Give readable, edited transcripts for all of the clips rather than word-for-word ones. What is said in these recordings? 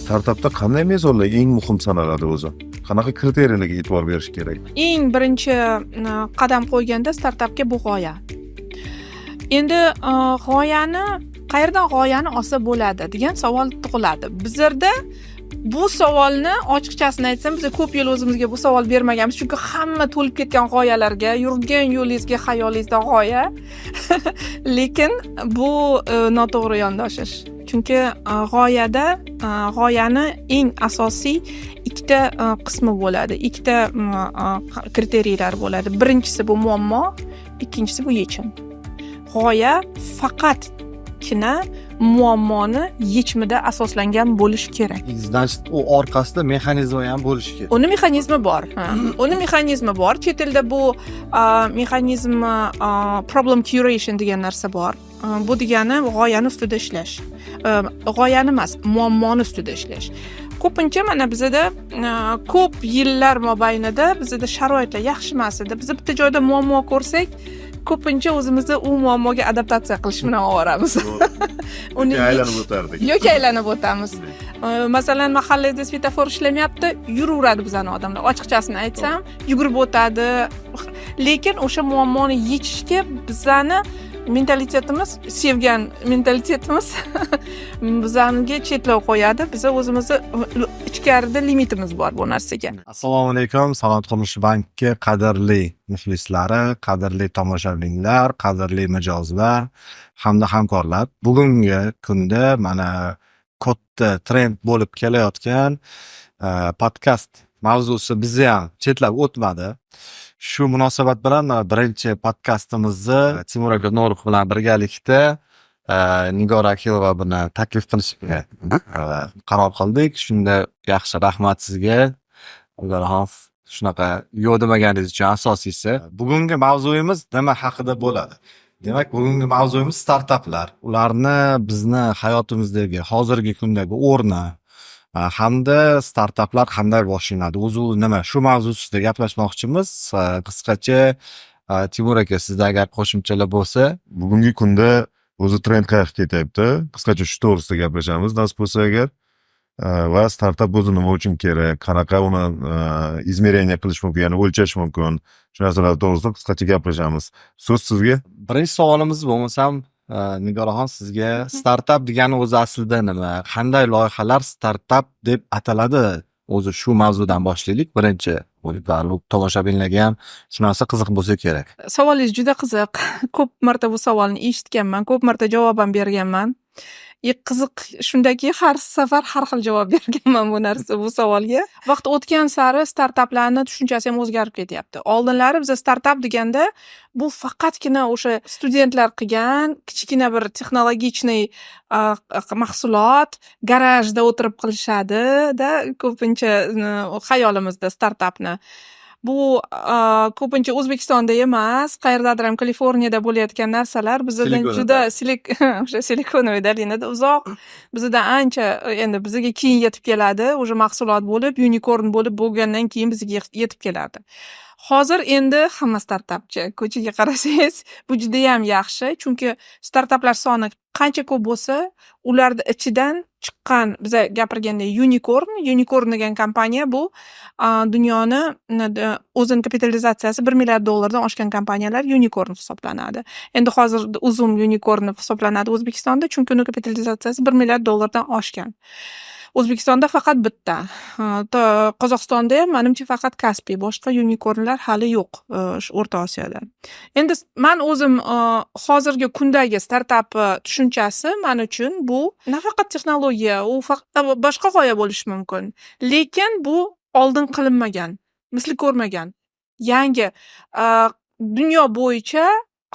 Startapda qanday mezonlar eng muhim sanaladi o'zi? Qanaqa kriteriyalarga e'tibor berish kerak? Eng birinchi qadam qo'yganda startapga bu g'oya. Endi g'oyani qayerdan, g'oyani olsa bo'ladi degan savol tug'iladi bizlarda. Bu savolni, ochiqchasini aytsam, biz ko'p yil o'zimizga bu savol bermaganmiz, chunki hamma to'lib ketgan g'oyalarga, yurgan yo'lingizga xayolingizda g'oya. Lekin bu noto'g'ri yondoshish, chunki g'oyada g'oyani eng asosiy ikkita qismi bo'ladi, ikkita kriteriylar bo'ladi. Birinchisi bu muammo, ikkinchisi bu yechim. G'oya faqatgina muammoni yechimida asoslangan bo'lishi kerak. Значит, u orqasida mexanizmi ham bo'lishi kerak. Uni mexanizmi bor, ha. Uni mexanizmi bor. Chet elda bu mexanizmi problem curation degan narsa bor. Bu degani g'oyani ustida ishlash, g'oyani emas, muammoni ustida ishlash. Ko'pincha mana bizada ko'p yillar mobaynida bizada sharoitlar yaxshi emas edi. Biz bitta joyda muammo ko'rsak, ko'pincha o'zimizni u muammoga adaptatsiya qilish bilan ovoramiz. Uni Aylanib o'tardik. Yoki aylanib o'tamiz. Masalan, mahallada svetofor ishlamayapti, yuraveradi bizani odamlar, ochiqchasini aytsam, yugurib o'tadi. Lekin o'sha muammoni yechishga bizani mentalitetimiz, sevgan mentalitetimiz bizaniga chetlov qo'yadi. Biza o'zimizni ichkarida limitimiz bor bu narsaga. Assalomu alaykum, Sanoat qurilish banki qadrli muxlislari, qadrli tomoshabinlar, qadrli mijozlar hamda hamkorlar. Bugungi kunda mana katta trend bo'lib kelayotgan podkast mavzusi bizni ham chetlab o'tmadi. Shu munosabat bilan mana birinchi podkastimizni Timur aka Norov bilan birgalikda Nigora Akilova bilan taklif qilishga qaror qildik. Shunda yaxshi, rahmat sizga, Nigoraxon, shunaqa yo'q demaganingiz uchun asosiysi. Bugungi mavzuyimiz nima haqida bo'ladi? Demak, bugungi mavzuyimiz startaplar. Ularni bizni hayotimizdagi hozirgi kundagi o'rni hamda startaplar qanday boshlanadi? O'zi u nima? Shu mavzu ustida gaplashmoqchimiz. Qisqacha Timur aka, sizda agar qo'shimchalar bo'lsa. Bugungi kunda o'zi trend qayoqqa ketyapti? Qisqacha shu to'g'risida gaplashamiz, nasib bo'lsa agar. Va startap o'zi nima uchun kerak? Qanaqa uni измерение qilish mumkin, ya'ni o'lchash mumkin? Shu narsalar to'g'risida qisqacha gaplashamiz. So'z sizga. Birinchi savolimiz bo'lmasam, Nigoraxon, sizga, startap degani o'zi aslida nima? Qanday loyihalar startap deb ataladi? O'zi shu mavzudan boshlaylik. Birinchi tomoshabinlarga ham shu narsa qiziq bo'lsa kerak. Savolingiz juda qiziq. Ko'p marta bu savolni eshitganman, ko'p marta javob ham berganman. И qiziq shundaki, har safar har xil javob berganman bu savolga. Vaqt o'tgan sari startaplarni tushunchasi ham o'zgarib ketyapti. Oldinlari biza startap deganda bu faqatgina o'sha studentlar qilgan kichkina bir технологичный mahsulot, garajda o'tirib qilishadi-da ko'pincha xayolimizda startapni. Bu ko'pincha O'zbekistonda emas, qayerdadir ham, Kaliforniyada bo'layotgan narsalar bizadan juda o'sha Силиконовая долина da uzoq, bizadan ancha, endi bizaga keyin yetib keladi, уже mahsulot bo'lib, unicorn bo'lib bo'lgandan keyin bizga yetib keladi. Hozir endi hamma startapchi. Ko'chaga qarasangiz, bu judayam yaxshi, chunki startaplar soni qancha ko'p bo'lsa, ularni ichidan chiqqan, biza gapirgandek, unicorn. Unicorn degan kompaniya bu dunyoni o'zini kapitalizatsiyasi 1 milliard dollardan oshgan kompaniyalar unicorn hisoblanadi. Endi hozir Uzum unicorn hisoblanadi O'zbekistonda, chunki uni kapitalizatsiyasi 1 milliard dollardan oshgan. O'zbekistonda faqat bitta. Qozog'istonda ham, manimcha, faqat Kaspi, boshqa unicornlar hali yo'q shu O'rta Osiyoda. Endi man o'zim hozirgi kundagi startap tushunchasi man uchun bu nafaqat texnologiya, u boshqa g'oya bo'lishi mumkin. Lekin bu oldin qilinmagan, misli ko'rmagan, yangi, dunyo bo'yicha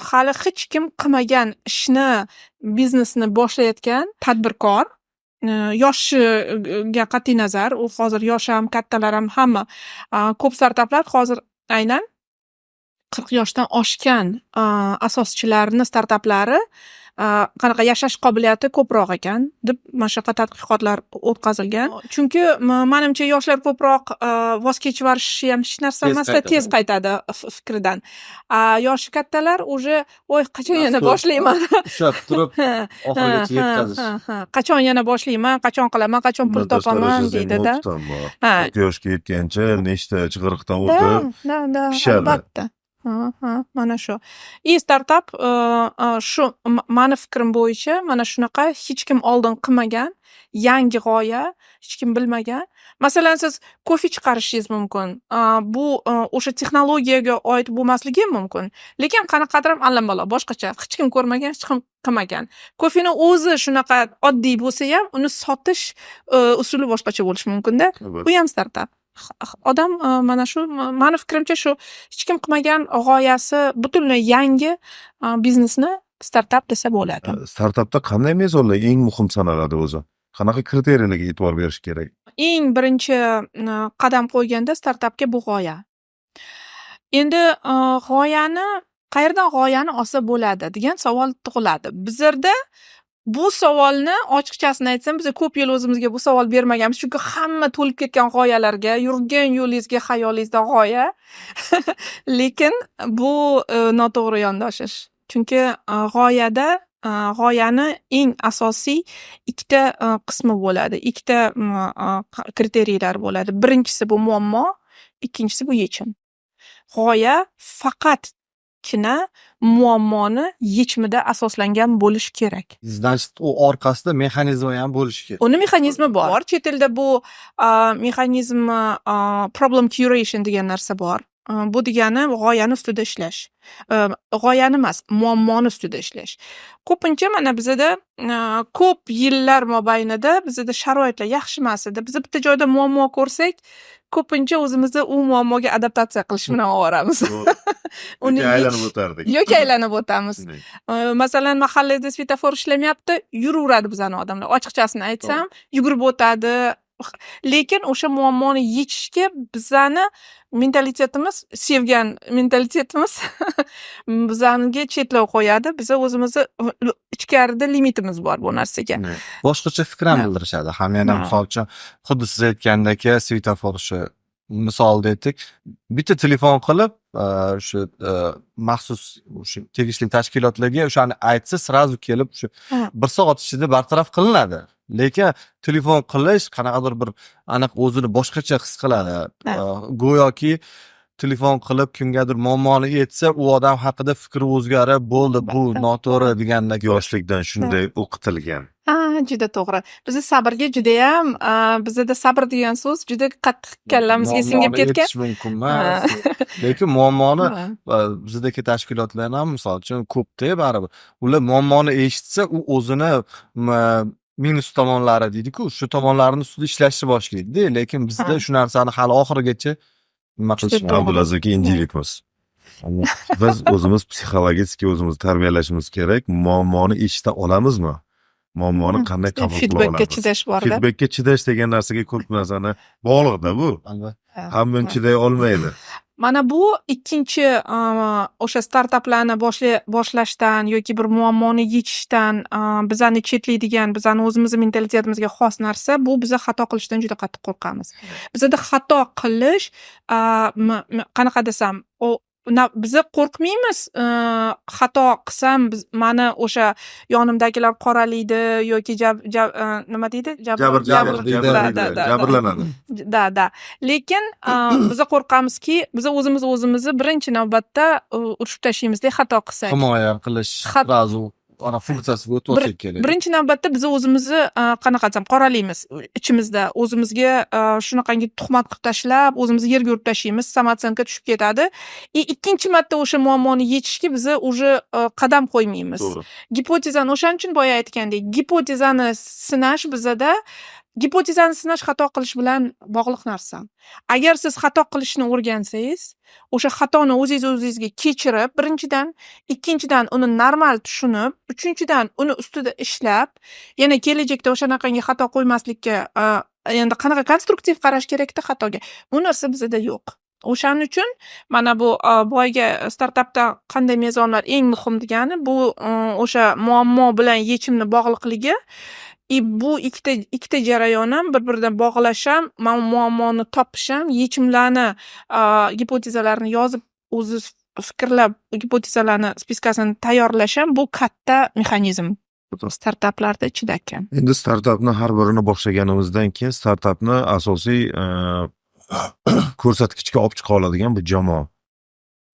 hali hech kim qilmagan ishni, biznesni boshlayotgan tadbirkor, yoshiga qat'iy nazar, u hozir yosh ham, kattalar ham, hamma. Ko'p startaplar hozir aynan 40 yoshdan oshgan asoschilarni startaplari. Qanaqa yashash qobiliyati ko'proq ekan deb mana shunaqa tadqiqotlar o'tkazilgan. Chunki manimcha, yoshlar ko'proq voz kechib yuborishi ham hech narsa Tez emasda, qaytadi. tez qaytadi fikridan. A yoshi kattalar уже: "Voy, qachon yana Dastur. boshlayman?" Ushlab turib oxirigacha yetkazish. Ha, qachon yana boshlayman, qachon qilaman, qachon pul Bundan tashqari, topaman, sizni deydida. опыт ham bor. 40 yoshga yetgancha nechta chig'iriqdan o'tib Да, pishadi. Albatta. Ha, mana shu. И startap shu mani fikrim bo'yicha mana shunaqa hech kim oldin qilmagan yangi g'oya, hech kim bilmagan. Masalan, siz kofe chiqarishingiz mumkin. Bu o'sha texnologiyaga oid bo'lmasligi ham mumkin. Lekin qanaqadir ham allambalo boshqacha, hech kim ko'rmagan, hech kim qilmagan. Kofeni o'zi shunaqa oddiy bo'lsa ham, uni sotish usuli boshqacha bo'lishi mumkin-da. Bu ham startap. Odam mana shu, mani fikrimcha, shu hech kim qilmagan g'oyasi butunlay yangi biznesni startap desa bo'ladi. Startapda qanday mezonlar eng muhim sanaladi o'zi? Qanaqa kriteriyalarga e'tibor berish kerak? Eng birinchi qadam qo'yganda startapga bu g'oya. Endi g'oyani qayerdan g'oyani olsa bo'ladi degan savol tug'iladi. Bizlarda bu savolni, ochiqchasini aytsam, biz ko'p yil o'zimizga bu savol bermaganmiz, chunki hamma to'lib ketgan g'oyalarga, yurgan yo'lingizga xayolingizda g'oya. Lekin bu noto'g'ri yondoshish. Chunki g'oyada g'oyani eng asosiy ikkita qismi bo'ladi, ikkita kriteriylar bo'ladi. Birinchisi bu muammo, ikkinchisi bu yechim. G'oya faqatgina muammoni yechimida asoslangan bo'lishi kerak. Значит, u orqasida mexanizmi ham bo'lishi kerak. Uni mexanizmi bor. Chet elda bu mexanizmi problem curation degan narsa bor. Bu degani g'oyani ustida ishlash. G'oyani emas, muammoni ustida ishlash. Ko'pincha mana bizada ko'p yillar mobaynida bizada sharoitlar yaxshi emas edi. Biz bitta joyda muammo ko'rsak, ko'pincha o'zimizni u muammoga adaptatsiya qilish bilan ovoramiz. Uni Yoki aylanib o'tardik. Yoki aylanib o'tamiz. Shunday. Masalan, mahallada svetofor ishlamayapti, yuraveradi bizani odamlar. Ochiqchasini aytsam, yugurib o'tadi. Lekin o'sha muammoni yechishga bizani mentalitetimiz, sevgan mentalitetimiz bizaniga cheklov qo'yadi. Biza o'zimizni ichkarida limitimiz bor bu narsaga. Shunday. Boshqacha fikr ham Ha. bildirishadi. Ham yana misol uchun, xuddi siz aytgandek, svetofor shu misolda aytdik. Bitta telefon qilib, shu maxsus o'sha tegishli tashkilotlarga o'shani aytsa, сразу kelib shu bir soat ichida bartaraf qilinadi. Lekin telefon qilish qanaqadir bir aniq o'zini boshqacha his qiladi. Go'yoki telefon qilib kimgadir muammoni aytsa, u odam haqida fikri o'zgarib, bo'ldi, bu noto'g'ri degandek. Yoshlikdan shunday o'qitilgan. Ha, juda to'g'ri. Bizni sabrga judayam, bizada sabr degan so'z juda qattiq kallamizga singib Muammoni ketgan. aytish mumkin emas. Lekin muammoni bizdagi tashkilotlar ham, misol uchun, ko'pda baribir. Ular muammoni eshitsa, u o'zini minus tomonlari deydi-ku, shu tomonlarini ustida ishlashni boshlaydi-da. Lekin bizda shu narsani hali oxirigacha nima qilishmaydi. To'g'ri. Abdulaziz aka, individmiz. Biz o'zimiz psixologически o'zimizni tarbiyalashimiz kerak. Muammoni eshita olamizmi? Muammoni qanday qabul qila Feedbackka olamiz? chidash borda. Feedbackka chidash degan narsaga ko'p narsani bog'liqda bu. Albatta. Hamma chiday olmaydi. Mana bu ikkinchi o'sha startaplarni boshlashdan yoki bir muammoni yechishdan bizani chetlaydigan, bizani o'zimizni mentalitetimizga xos narsa bu: biza xato qilishdan juda qattiq qo'rqamiz. Bizada xato qilish qanaqa desam, biza qo'rqmaymiz, xato qilsam biz mani o'sha yonimdagilar qoralaydi yoki nima deydi? Jabr jabr jabr да, да, да. Jabrlanadi. Да. Lekin biza qo'rqamizki, biza o'zimiz o'zimizni birinchi navbatda urishib tashlaymizda xato qilsak. Himoya qilish сразу ana funksiyasiga o'tib olsak kerak. Birinchi navbatda biza o'zimizni qanaqa desam, qoralaymiz ichimizda, o'zimizga shunaqangi tuhmat qilib tashlab, o'zimizni yerga urib tashlaymiz, самооценка tushib ketadi. И ikkinchi marta o'sha muammoni yechishga biza уже qadam qo'ymaymiz. Gipotezani, o'shaning uchun boya aytgandek, gipotezani sinash, bizada gipotezani sinash xato qilish bilan bog'liq narsa. Agar siz xato qilishni o'rgansangiz, o'sha xatoni o'zingiz o'zingizga kechirib, birinchidan, ikkinchidan, uni normal tushunib, uchinchidan, uni ustida ishlab, yana kelajakda o'shanaqangi xato qo'ymaslikka endi qanaqa konstruktiv qarash kerakda xatoga. Bu narsa bizada yo'q. O'shaning uchun mana bu boyagi startapda qanday mezonlar eng muhim degani, bu o'sha muammo bilan yechimni bog'liqligi и bu ikkita jarayon ham bir biridan bog'lash ham, mana muammoni topish ham, yechimlarni, gipotezalarni yozib, o'zi fikrlab, gipotezalarni списка sini tayyorlash ham, bu katta mexanizm startaplarda ichidagi. Endi startapni har birini boshlaganimizdan keyin startapni asosiy ko'rsatkichga olib chiqa oladigan bu jamoa.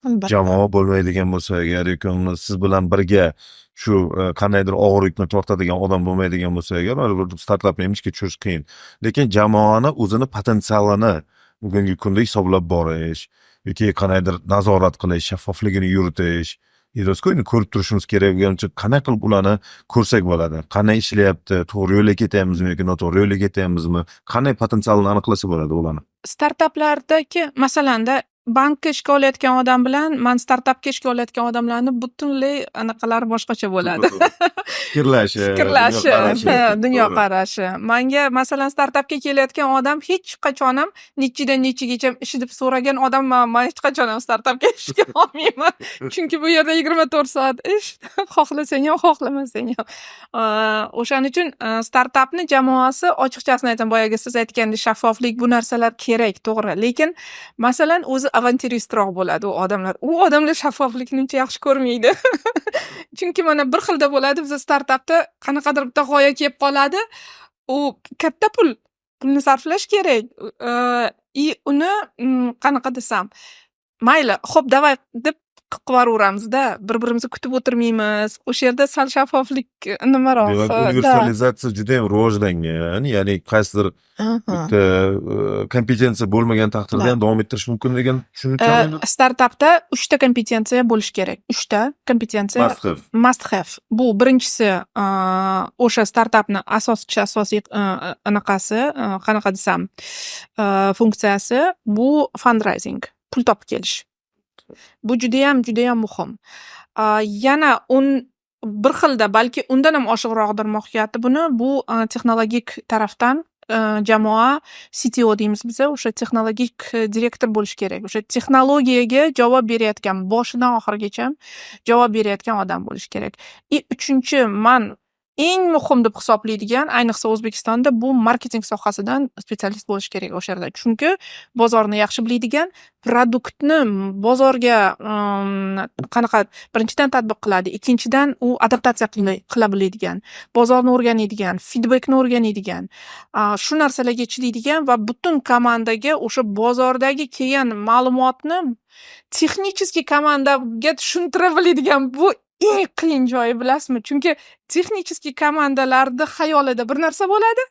Albatta. Jamoa bo'lmaydigan bo'lsa agar yoki uni siz bilan birga shu qandaydir og'ir yukni tortadigan odam bo'lmaydigan bo'lsa agar, baribir startapni ham ishga tushirish qiyin. Lekin jamoani o'zini potensialini bugungi kunda hisoblab borish yoki qandaydir nazorat qilish, shaffofligini yuritish, rostku, endi ko'rib turishimiz kerak bo'lgancha, qanday qilib ularni ko'rsak bo'ladi? Qanday ishlayapti, to'g'ri yo'lga ketyapmizmi yoki noto'g'ri yo'lga ketyapmizmi, qanday potensialini aniqlasa bo'ladi ularni? Startaplardagi, masalanda, bankka ishga olayotgan odam bilan man startapga ishga olayotgan odamlarni butunlay anaqalari boshqacha bo'ladi. Fikrlashi, fikrlashi, dunyoqarashi. Dunyoqarashi. Manga, masalan, startapga kelayotgan odam hech qachon ham nechidan nechagacha ishi deb so'ragan odam man hech qachon ham startapga ishga olmayman. Chunki bu yerda 24 soat ish, xohlasang ham, xohlamasang ham. O'shaning uchun startapni jamoasi, ochiqchasini aytsam, boyagi siz aytgandek, shaffoflik, bu narsalar kerak, to'g'ri. Lekin, masalan, o'zi avantyuristroq bo'ladi u odamlar. U odamlar shaffoflikni uncha yaxshi ko'rmaydi. Chunki mana bir xilda bo'ladi, biza startapda qanaqadir bitta g'oya kelib qoladi. U katta pul, pulni sarflash kerak. И uni qanaqa desam, mayli, xo'p, давай deb qilib yuboraveramizda, bir-birimizni kutib o'tirmaymiz. O'sha yerda sal shaffoflik nimaroq. Demak, да. Universalizatsiya judayam rivojlangan, ya'ni qaysidir bitta kompetensiya bo'lmagan taqdirda ham davom ettirish mumkin degan tushuncha. Startapda uchta kompetensiya bo'lishi kerak. Uchta kompetensiya Must have. Must have. Bu birinchisi, o'sha startapni asoschi, asosiy anaqasi, qanaqa desam, funksiyasi bu fundraising, pul topib kelish. Bu judayam, judayam muhim. Yana bir xilda, balki undan ham oshiqroqdir mohiyati buni, bu texnologik tarafdan jamoa, CTO deymiz biza, o'sha texnologik direktor bo'lishi kerak. O'sha texnologiyaga javob berayotgan, boshidan oxirigacha javob berayotgan odam bo'lishi kerak. И uchinchi, man eng muhim deb hisoblaydigan, ayniqsa O'zbekistonda, bu marketing sohasidan специалист bo'lishi kerak o'sha yerda. Chunki bozorni yaxshi biladigan, продукт ni bozorga qanaqa, birinchidan, tatbiq qiladi, ikkinchidan, u adaptatsiya qila biladigan, bozorni o'rganadigan, feedback ni o'rganadigan, shu narsalarga chidaydigan va butun komandaga o'sha bozordagi kelgan ma'lumotni технический komandaga tushuntira biladigan. Bu eng qiyin joyi, bilasizmi? Chunki технический komandalarni xayolida bir narsa bo'ladi,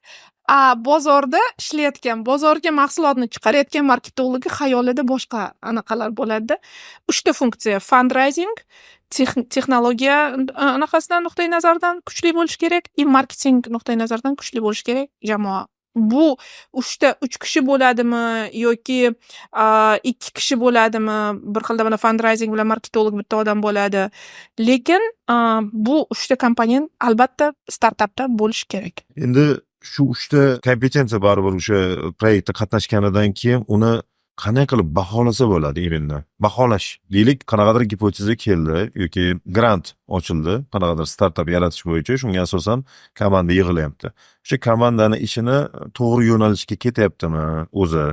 a bozorda ishlayotgan, bozorga mahsulotni chiqarayotgan marketologni xayolida boshqa anaqalar bo'ladida. Uchta funksiya: fundraising, texnologiya anaqasidan, nuqtai nazaridan kuchli bo'lishi kerak и marketing nuqtai nazaridan kuchli bo'lishi kerak jamoa. Bu uchta, uch kishi bo'ladimi yoki ikki kishi bo'ladimi, bir xilda mana fundraising bilan marketolog bitta odam bo'ladi. Lekin bu uchta komponent albatta startapda bo'lishi kerak. Endi shu uchta kompetensiya baribir o'sha proyektda qatnashganidan keyin uni qanday qilib baholasa bo'ladi именно? Baholash. Deylik, qanaqadir gipoteza keldi yoki grant ochildi, qanaqadir startap yaratish bo'yicha, shunga asosan komanda yig'ilyapti. O'sha komandani ishini to'g'ri yo'nalishga ketyaptimi o'zi?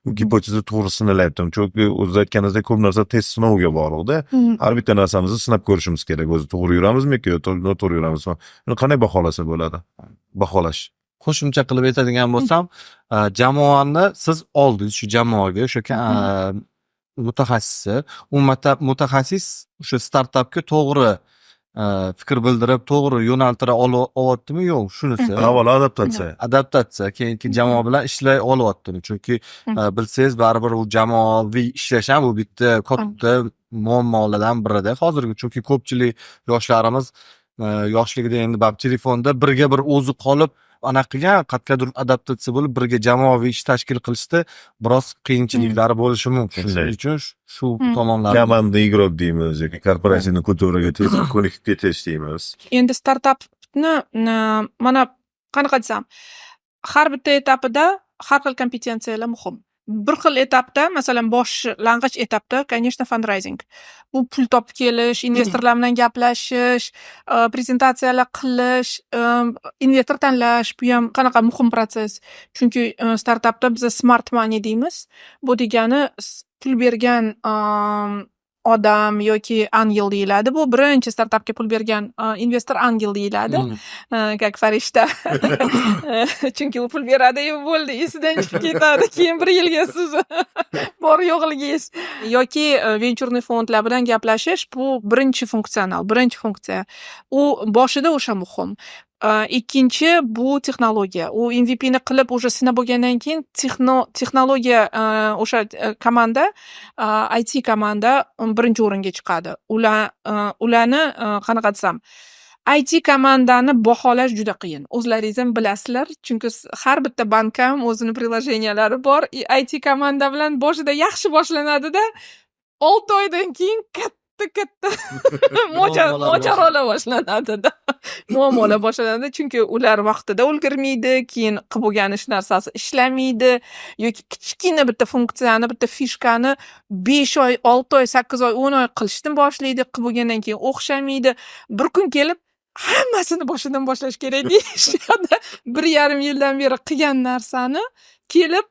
Bu gipoteza to'g'ri sinalyaptimi? Chunki o'ziz aytganingizdek, ko'p narsa test sinovga bog'liqda. Har bitta narsamizni sinab ko'rishimiz kerak. O'zi to'g'ri yuramizmi yoki noto'g'ri yuramizmi? Uni qanday baholasa bo'ladi? Baholash. Qo'shimcha qilib aytadigan bo'lsam, jamoani siz oldingiz, shu jamoaga o'sha mutaxassisi, u mutaxassis o'sha startapga to'g'ri fikr bildirib, to'g'ri yo'naltira olyaptimi, yo'q, shunisi. Avvalo adaptatsiya. Adaptatsiya, keyingi jamoa bilan ishlay olyaptimi? Chunki bilsangiz, baribir u jamoaviy ishlash ham bu bitta katta muammolardan birida hozirgi, chunki ko'pchilik yoshlarimiz yoshligida endi baribir telefonda birga bir o'zi qolib anaqa qilgan, qayergadir adaptatsiya bo'lib, birga jamoaviy ish tashkil qilishda biroz qiyinchiliklari bo'lishi mumkin. Shunday. Shuning uchun shu tomonlari. Командный игрок deymiz yoki корпоративный культура ga tez ko'nikib ketish deymiz. Endi startapni mana qanaqa desam, har bitta etapida har xil kompetensiyalar muhim. Bir xil etapda, masalan, boshlang'ich etapda, конечно, fundraising. Bu pul topib kelish, investorlar bilan gaplashish, prezentatsiyalar qilish, investor tanlash, bu ham qanaqa muhim protsess. Chunki startapda biza smart money deymiz. Bu degani pul bergan odam yoki angel deyiladi. Bu birinchi startapga pul bergan investor angel deyiladi. Как farishta. Chunki u pul beradi-yu bo'ldi, esidan chiqib ketadi. Keyin bir yilga siz bor yo'qligingiz. Yoki венчурный fondlar bilan gaplashish, bu birinchi funksional, birinchi funksiya. U boshida o'sha muhim. Ikkinchi bu texnologiya. U MVPni qilib, уже sinab bo'lgandan keyin texnologiya, o'sha komanda, IT komanda birinchi o'ringa chiqadi. Ularni, qanaqa desam, IT komandani baholash juda qiyin. O'zlaringiz ham bilasizlar, chunki har bitta bank ham o'zini приложения lari bor. И IT komanda bilan boshida yaxshi boshlanadida, 6 oydan keyin katta katta mojarolar boshlanadida. Muammolar boshlanadi, chunki ular vaqtida ulgurmaydi, keyin qilib bo'lgan ish narsasi ishlamaydi yoki kichkina bitta funksiyani, bitta фишка ni 5 oy, 6 oy, 8 oy, 10 oy qilishni boshlaydi, qilib bo'lgandan keyin o'xshamaydi. Bir kun kelib hammasini boshidan boshlash kerak deyishadi. 1,5 yildan beri qilgan narsani kelib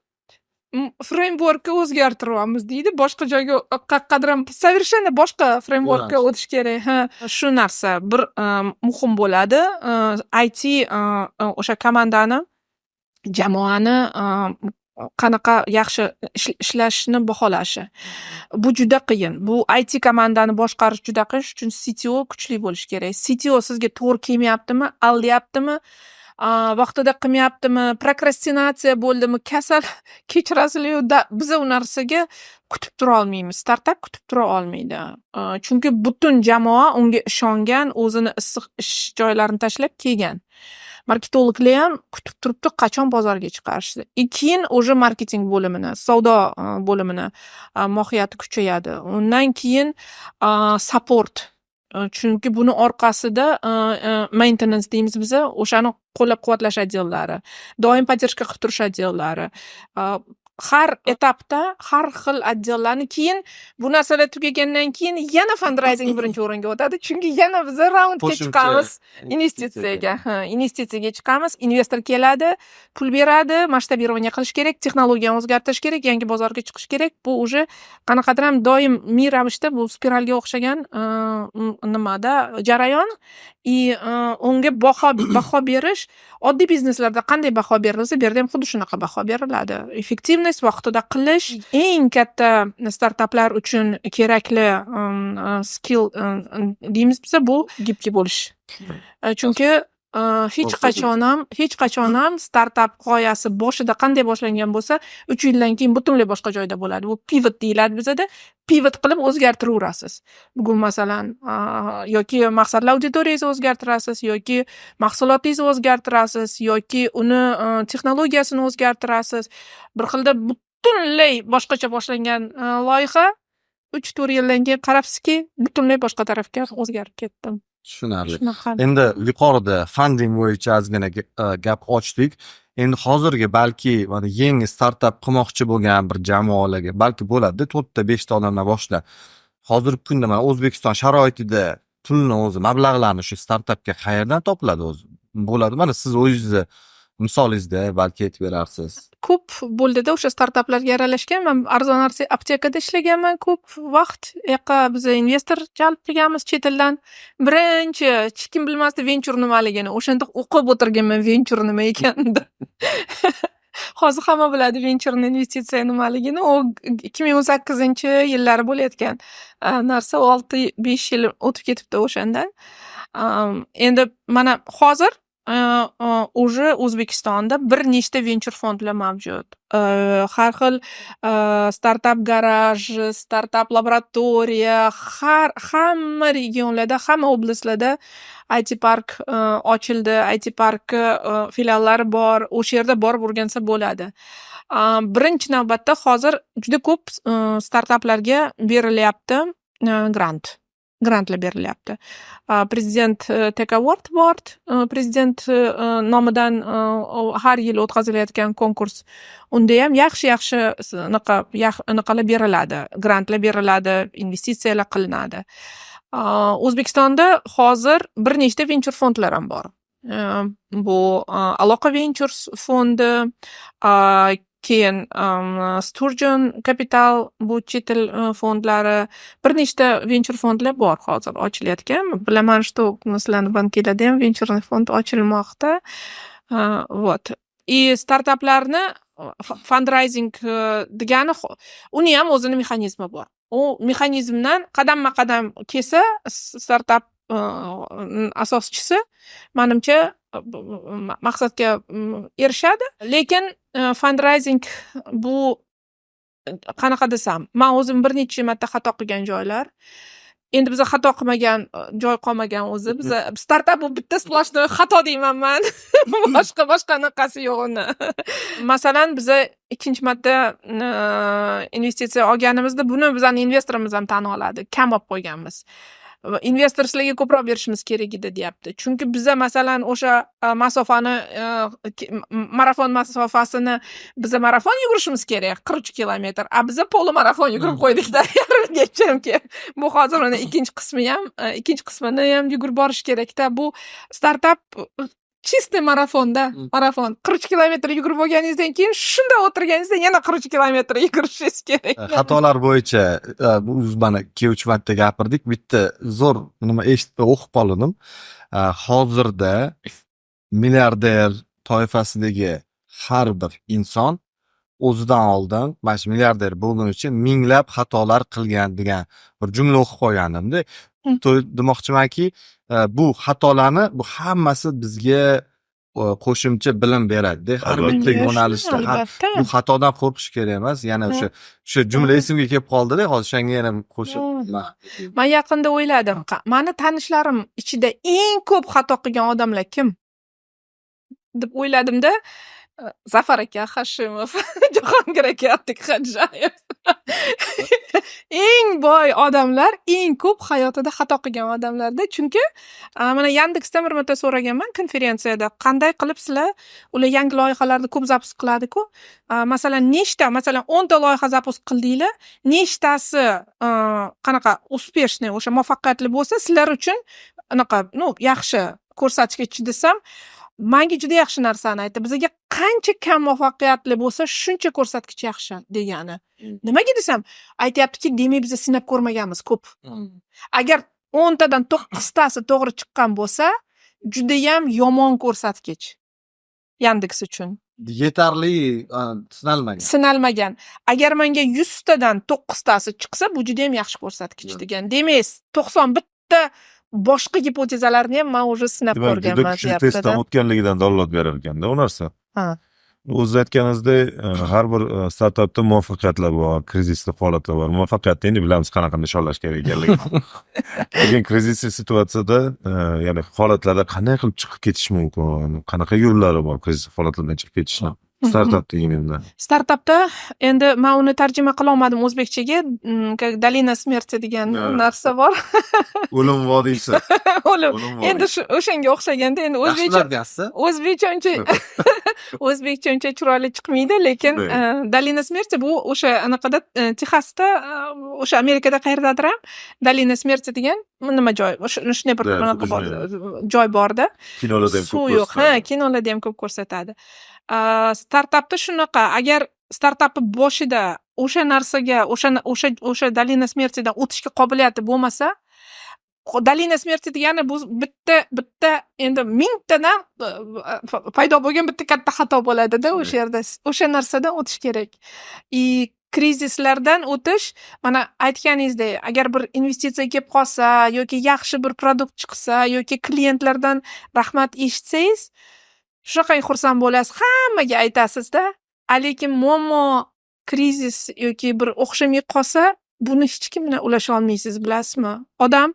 frameworkni o'zgartiryapmiz deydi. Boshqa joyga, qayoqqadir ham совершенно boshqa frameworkka o'tish kerak. Ha, shu narsa bir muhim bo'ladi. IT o'sha komandani, jamoani qanaqa yaxshi ishlashini baholashi. Bu juda qiyin. Bu IT komandani boshqarish juda qiyin. Shuning uchun CTO kuchli bo'lishi kerak. CTO sizga to'g'ri kelmayaptimi, aldayaptimi, vaqtida qilmayaptimi, prokrastinatsiya bo'ldimi, kasal, kechirasizlar, biza u narsaga kutib tura olmaymiz. Startap kutib tura olmaydi. Chunki butun jamoa unga ishongan, o'zini issiq ish joylarini tashlab kelgan. Marketologlar ham kutib turibdi, qachon bozorga chiqarishni. И keyin уже marketing bo'limini, savdo bo'limini mohiyati kuchayadi. Undan keyin support. Chunki buni orqasida maintenance deymiz biza, o'shani qo'llab-quvvatlash отдел lari, doim поддержка qilib turish отдел lari. Har etapda har xil отдел larni, keyin bu narsalar tugagandan keyin yana fundraising birinchi o'ringa o'tadi. Chunki yana biza raundga Qo'shimcha chiqamiz investitsiyaga. Ha, investitsiyaga chiqamiz, investor keladi, pul beradi, масштабирование qilish kerak, texnologiyani o'zgartirish kerak, yangi bozorga chiqish kerak. Bu уже qanaqadir ham doimiy ravishda bu spiralga o'xshagan nimada jarayon. И unga baho berish, oddiy bizneslarda qanday baho berilsa, bu yerda ham xuddi shunaqa baho beriladi. Эффективность, vaqtida qilish eng katta startaplar uchun kerakli skill deymiz biza, bu гибкий bo'lish. Chunki hech qachon ham startap g'oyasi boshida qanday boshlangan bo'lsa, 3 yildan keyin butunlay boshqa joyda bo'ladi. Bu pivot deyiladi bizada. Pivot qilib o'zgartiraverasiz. Bugun, masalan, yoki maqsadli auditoriyangizni o'zgartirasiz, yoki mahsulotingizni o'zgartirasiz, yoki uni texnologiyasini o'zgartirasiz. Bir xilda butunlay boshqacha boshlangan loyiha 3-4 yildan keyin qarabsizki, butunlay boshqa tarafga o'zgarib ketdi. Tushunarli. Shunaqa. Endi yuqorida funding bo'yicha ozgina gap ochdik. Endi hozirgi balki mana yangi startap qilmoqchi bo'lgan bir jamoalarga, balki bo'ladida, to'rtta beshta odamdan boshlab. Hozirgi kunda mana O'zbekiston sharoitida pulni o'zi, mablag'larni shu startapga qayerdan topiladi o'zi? Bo'ladi. Mana siz o'zingizni misolingizda balki aytib berarsiz. Ko'p bo'ldida o'sha startaplarga aralashgan. Man arzon aptekada ishlaganman ko'p vaqt. U yoqqa biz investor jalb qilganmiz chet eldan. Birinchi hech kim bilmasdi venchur nimaligini. O'shanda o'qib o'tirganman venchur nima ekanini. Hozir hamma biladi venchurni investitsiya nimaligini. U 2018-yillari bo'layotgan narsa. 6-5 yil o'tib ketibdi o'shandan. Endi mana hozir уже O'zbekistonda bir nechta venchur fondlar mavjud. Har xil startap garaj, startap laboratoriya, hamma regionlarda, hamma oblastlarda IT park ochildi. IT parkni filiallari bor. O'sha yerda borib o'rgansa bo'ladi. Birinchi navbatda hozir juda ko'p startaplarga berilyapti grant. Grantlar berilyapti. Prezident Tech Award bor, prezident nomidan har yili o'tkazilayotgan konkurs. Undayam yaxshi yaxshi anaqa anaqalar beriladi, grantlar beriladi, investitsiyalar qilinadi. O'zbekistonda hozir bir nechta venchur fondlar ham bor. Bu Aloqa Ventures fondi, keyin Sturgeon Capital, bu chet el fondlari, bir nechta venchur fondlar bor hozir ochilayotgan. Bilaman, что sizlarni bankinglarda ham венчурный fond ochilmoqda. Вот. И startaplarni fundraising degani, uni ham o'zini mexanizmi bor. U mexanizmdan qadamma qadam kelsa startap asoschisi, manimcha, maqsadga erishadi. Lekin fundraising bu, qanaqa desam, man o'zim bir necha marta xato qilgan joylar. Endi biza xato qilmagan joy qolmagan o'zi. Biza startap bu bitta сплошной xato deyman man. Boshqa anaqasi yo'q uni. Masalan, biza ikkinchi marta investitsiya olganimizda, buni bizani investorimiz ham tan oladi. Kam olib qo'yganmiz. Investor sizlarga ko'proq berishimiz kerak edi, deyapti. Chunki biza, masalan, o'sha masofani, marafon masofasini, biza marafon yugurishimiz kerak, 43 kilometr. A biza полумарафон yugurib qo'ydikda yarmigacha. Bu hozir uni ikkinchi qismi ham, ikkinchi qismini ham yugurib borish kerakda. Bu startap чистый marafonda, marafon. 43 kilometr yugurib bo'lganingizdan keyin, shunda o'tirganingizda yana 43 kilometr yugurishingiz kerak. Xatolar bo'yicha bu mana ikki uch marta gapirdik. Bitta zo'r nima eshitib, o'qib qoldim. Hozirda milliarder toifasidagi har bir inson o'zidan oldin mana shu milliarder bo'lgunicha minglab xatolar qilgan degan bir jumla o'qib qolgandimda. To demoqchimanki, bu xatolarni, bu hammasi bizga qo'shimcha bilim beradida har bitta yo'nalishda. Albatta. Bu xatodan qo'rqish kerak emas. Yana o'sha jumla esimga kelib qoldida, hozir o'shanga yana qo'shib Man yaqinda o'yladim, mani tanishlarim ichida eng ko'p xato qilgan odamlar kim deb o'yladimda, Zafar aka Hashimov, Jahongir aka Abdixo'jayev. Eng boy odamlar eng ko'p hayotida xato qilgan odamlarda. Chunki mana Yandexdan bir marta so'raganman konferensiyada, qanday qilib sizlar, ular yangi loyihalarni ko'p запуск qiladi-ku. Masalan, nechta, masalan, 10 ta loyiha запуск qildinglar, nechtasi qanaqa успешный, o'sha muvaffaqiyatli bo'lsa, sizlar uchun anaqa, ну, yaxshi ko'rsatkich desam, manga juda yaxshi narsani aytdi. Bizga qancha kam muvaffaqiyatli bo'lsa, shuncha ko'rsatkich yaxshi degani. Nimaga desam, aytyaptiki, demak, biz sinab ko'rmaganmiz ko'p. Agar 10 tadan 9 tasi to'g'ri chiqqan bo'lsa, judayam yomon ko'rsatkich Yandex uchun. Yetarli sinalmagan. Sinalmagan. Agar menga 100 tadan 9 tasi chiqsa, bu judayam yaxshi ko'rsatkich degan. Demak, 91 ta boshqa gipotezalarni ham man уже sinab Demak, juda ko'rganman, kuchli deyapti-da. testdan o'tganligidan dalolat berar ekanda u narsa. Ha. O'ziz aytganingizdek, har bir startapda muvaffaqiyatlar bor, krizisli holatlar bor. Muvaffaqiyatni endi bilamiz qanaqa nishonlash kerak ekanligini. Lekin krizisli situatsiyada, ya'ni holatlarda qanday qilib chiqib ketish mumkin? Qanaqa yo'llari bor krizis holatlardan chiqib ketishni? Startap deganimda. Startapda endi man uni tarjima qilolmadim o'zbekchaga. Как долина смерти degan narsa bor. O'lim vodiysi. O'lim. O'lim Endi vodiysi. shu o'shanga o'xshaganda endi o'zbekcha Yaxshilar deyapsiz. O'zbekcha uncha chiroyli chiqmaydi, lekin долина смерти bu o'sha anaqada, Texasda, o'sha Amerikada qayerdadir ham долина смерти degan nima joy, o'sha shunday bir Да, anaqa xuddi bor, shunday. joy borda. Kinolarda ham Suv ko'p yo'q. Ha, ko'rsatiladi. kinolarda ham ko'p ko'rsatadi. Startapda shunaqa, agar startapni boshida o'sha narsaga, o'sha долина смерти dan o'tishga qobiliyati bo'lmasa, долина смерти degani bu bitta endi mingtadan paydo bo'lgan bitta katta xato bo'ladida o'sha yerda. O'sha narsadan o'tish kerak. И krizislardan o'tish, mana aytganingizdek, agar bir investitsiya kelib qolsa yoki yaxshi bir продукт chiqsa yoki klientlardan rahmat eshitsangiz, shunaqangi xursand bo'lasiz, hammaga aytasizda. A lekin muammo, krizis yoki bir o'xshamay qolsa, buni hech kim bilan ulasha olmaysiz, bilasizmi? Odam,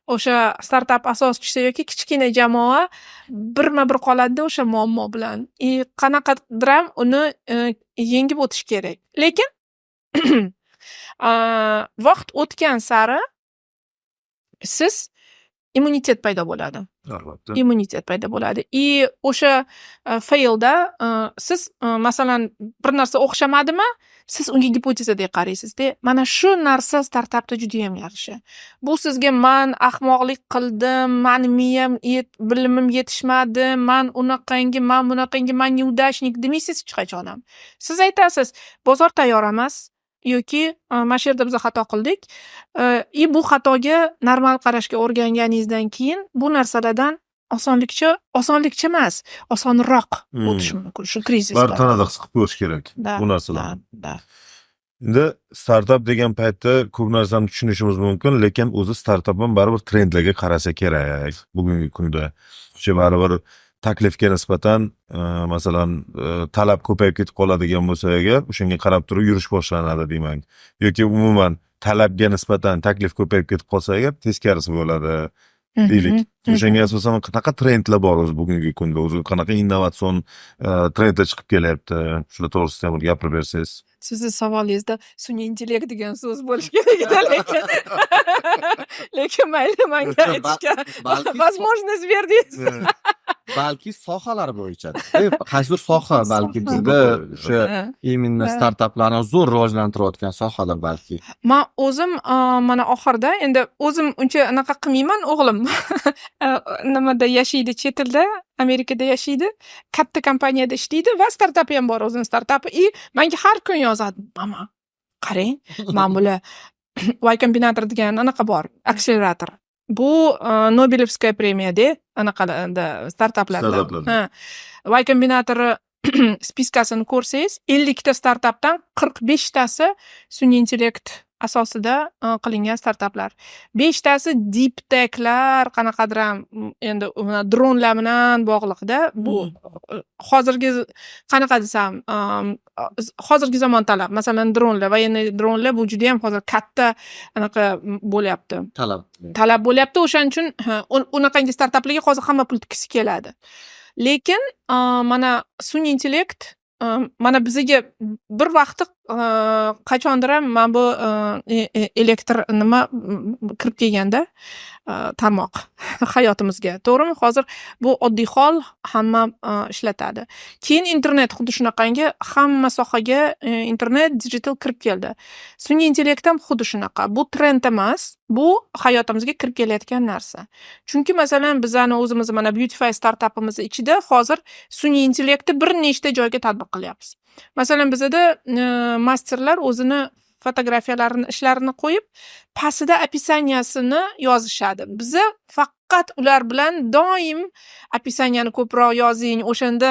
o'sha startap asoschisi yoki kichkina jamoa birma bir qoladida o'sha muammo bilan. И qanaqadir ham uni yengib o'tish kerak. Lekin vaqt o'tgan sari Siz immunitet paydo bo'ladi. Albatta. Immunitet paydo bo'ladi и o'sha failda siz masalan, bir narsa o'xshamadimi, siz unga gipotezadek qaraysizda. Mana shu narsa startapda judayam yaxshi. Bu sizga "Man ahmoqlik qildim, mani miyam, bilimim yetishmadi, man unaqangi, man bunaqangi, man неудачник" demaysiz hech qachon ham. Siz aytasiz: "Bozor tayyor emas yoki mana shu yerda biz xato qildik". И bu xatoga normal qarashga o'rganganingizdan keyin bu narsalardan osonlikcha, osonlikcha emas, osonroq o'tish mumkin shu krizisdan. Baribir tanada his qilib ko'rish kerak Да, bu narsalarni. Да. Endi startap degan paytda ko'p narsani tushunishimiz mumkin, lekin o'zi startap ham baribir trendlarga qarasa kerak bugungi kunda. O'sha baribir taklifga nisbatan masalan, talab ko'payib ketib qoladigan bo'lsa agar, o'shanga qarab turib yurish boshlanadi deyman. Yoki umuman talabga nisbatan taklif ko'payib ketib qolsa agar, teskarisi bo'ladi deylik. O'shanga asosan qanaqa trendlar bor o'zi bugungi kunda, o'zi qanaqa innovatsion trendlar chiqib kelyapti? Shular to'g'risida ham bir gapirib bersangiz. Sizni savolingizda sun'iy intellekt degan so'z bo'lishi kerak edi, lekin mayli, manga aytishga возможность berdingiz. Balki sohalar bo'yicha, qaysidir soha balki bizda o'sha именно startaplarni zo'r rivojlantirayotgan sohalar balki. Man o'zim mana oxirida endi o'zim uncha anaqa qilmayman, o'g'lim nimada yashaydi, chet elda, Amerikada yashaydi, katta kompaniyada ishlaydi va startapi ham bor, o'zini startapi, и manga har kun yozadi: "Mama, qarang, man bular Y Combinator degan anaqa bor, akselerator, bu Нобелевская премия da anaqalarda, startaplarda. Startaplarda. Ha, Y Combinator списка sini ko'rsangiz, 50 ta startapdan 45 tasi sun'iy intellekt asosida qilingan startaplar, beshtasi deep techlar, qanaqadir ham endi dronlar bilan bog'liqda. Bu hozirgi, qanaqa desam, hozirgi zamon talab. Masalan, dronlar, военный dronlar, bu judayam hozir katta anaqa bo'lyapti. Talab. Talab bo'lyapti. O'shaning uchun unaqangi startaplarga hozir hamma pul tikkisi keladi. Lekin mana sun'iy intellekt mana bizaga bir vaqti qachondir ham mana bu elektr nima kirib kelganda tarmoq hayotimizga, to'g'rimi? Hozir bu oddiy hol, hamma ishlatadi. Keyin internet xuddi shunaqangi hamma sohaga internet, digital kirib keldi. Sun'iy intellekt ham xuddi shunaqa. Bu trend emas, bu hayotimizga kirib kelayotgan narsa. Chunki masalan, bizani o'zimizni mana Beautify startapimizni ichida hozir sun'iy intellektni bir nechta joyga tatbiq qilyapmiz. Masalan, bizada masterlar o'zini fotografiyalarini, ishlarini qo'yib, pastida описания sini yozishadi. Biza faqat ular bilan doim "Описания ni ko'proq yozing, o'shanda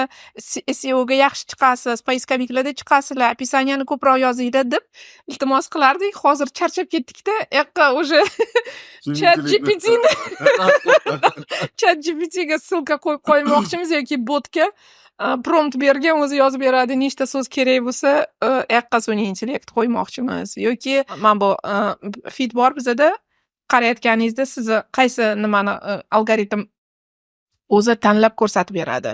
SEOga yaxshi chiqasiz, поисковик larda chiqasizlar, описания ni ko'proq yozinglar" deb iltimos qilardik. Hozir charchab ketdikda, yoqqa уже Chat GPTga ссылка qo'yib qo'ymoqchimiz yoki botga prompt bergan, o'zi yozib beradi, nechta so'z kerak bo'lsa, yoqqa sun'iy intellekt qo'ymoqchimiz. Yoki mana bu feed bor bizada, qarayotganingizda sizni qaysi nimani algoritm o'zi tanlab ko'rsatib beradi.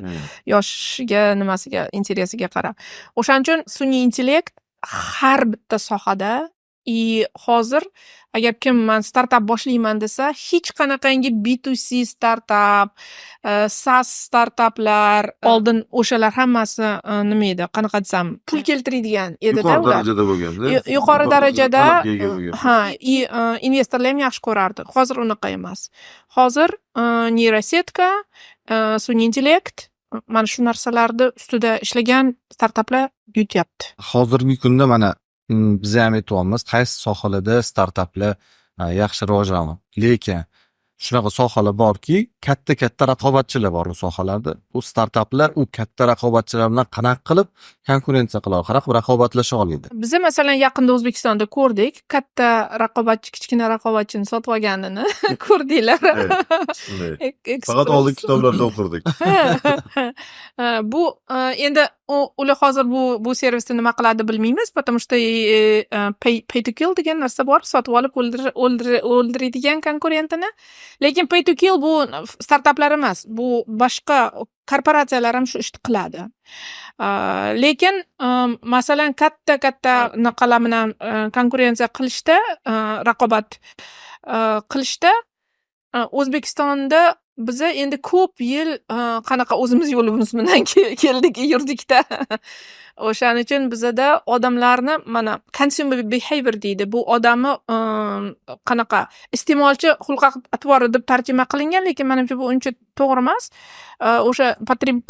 Yoshiga, nimasiga, интерес iga qarab. O'shaning uchun sun'iy intellekt har bitta sohada. И hozir agar kim "Man startap boshlayman" desa, hech qanaqangi B2C startap, SaaS startaplar, oldin o'shalar hammasi nima edi, qanaqa desam, pul keltiradigan edida Yuqori ular. darajada bo'lganda. Yuqori darajada. Talabga ega bo'lgan. Ha, и investorlar ham yaxshi ko'rardi. Hozir unaqa emas. Hozir нейросетка, sun'iy intellekt, mana shu narsalarni ustida ishlagan startaplar yutyapti. Hozirgi kunda mana biz ham aytyapmiz, qaysi sohalarda startaplar yaxshi rivojlanyapti. Lekin shunaqa sohalar borki, katta katta raqobatchilar bor u sohalarda. U startaplar u katta raqobatchilar bilan qanaqa qilib konkurensiya qila oladi, qanaqa qilib raqobatlasha oladi? Biza masalan yaqinda O'zbekistonda ko'rdik, katta raqobatchi kichkina raqobatchini sotib olganini ko'rdinglar. Evet, shunday. Faqat oldin kitoblarda o'qirdik. Ha, bu endi ular hozir bu servisni nima qiladi bilmaymiz, потому что pay to kill degan narsa bor, sotib olib o'ldiradigan konkurentini. Lekin pay to kill bu startaplar emas, bu boshqa korporatsiyalar ham shu ishni qiladi. Lekin masalan, katta katta anaqalar bilan konkurensiya qilishda, raqobat qilishda. O'zbekistonda biza endi ko'p yil qanaqa o'zimiz yo'limiz bilan keldik, yurdikda. O'shaning uchun bizada odamlarni, mana, consumer behavior deydi, bu odamni qanaqa iste'molchi xulq atvori deb tarjima qilingan, lekin manimcha, bu uncha to'g'ri emas. O'sha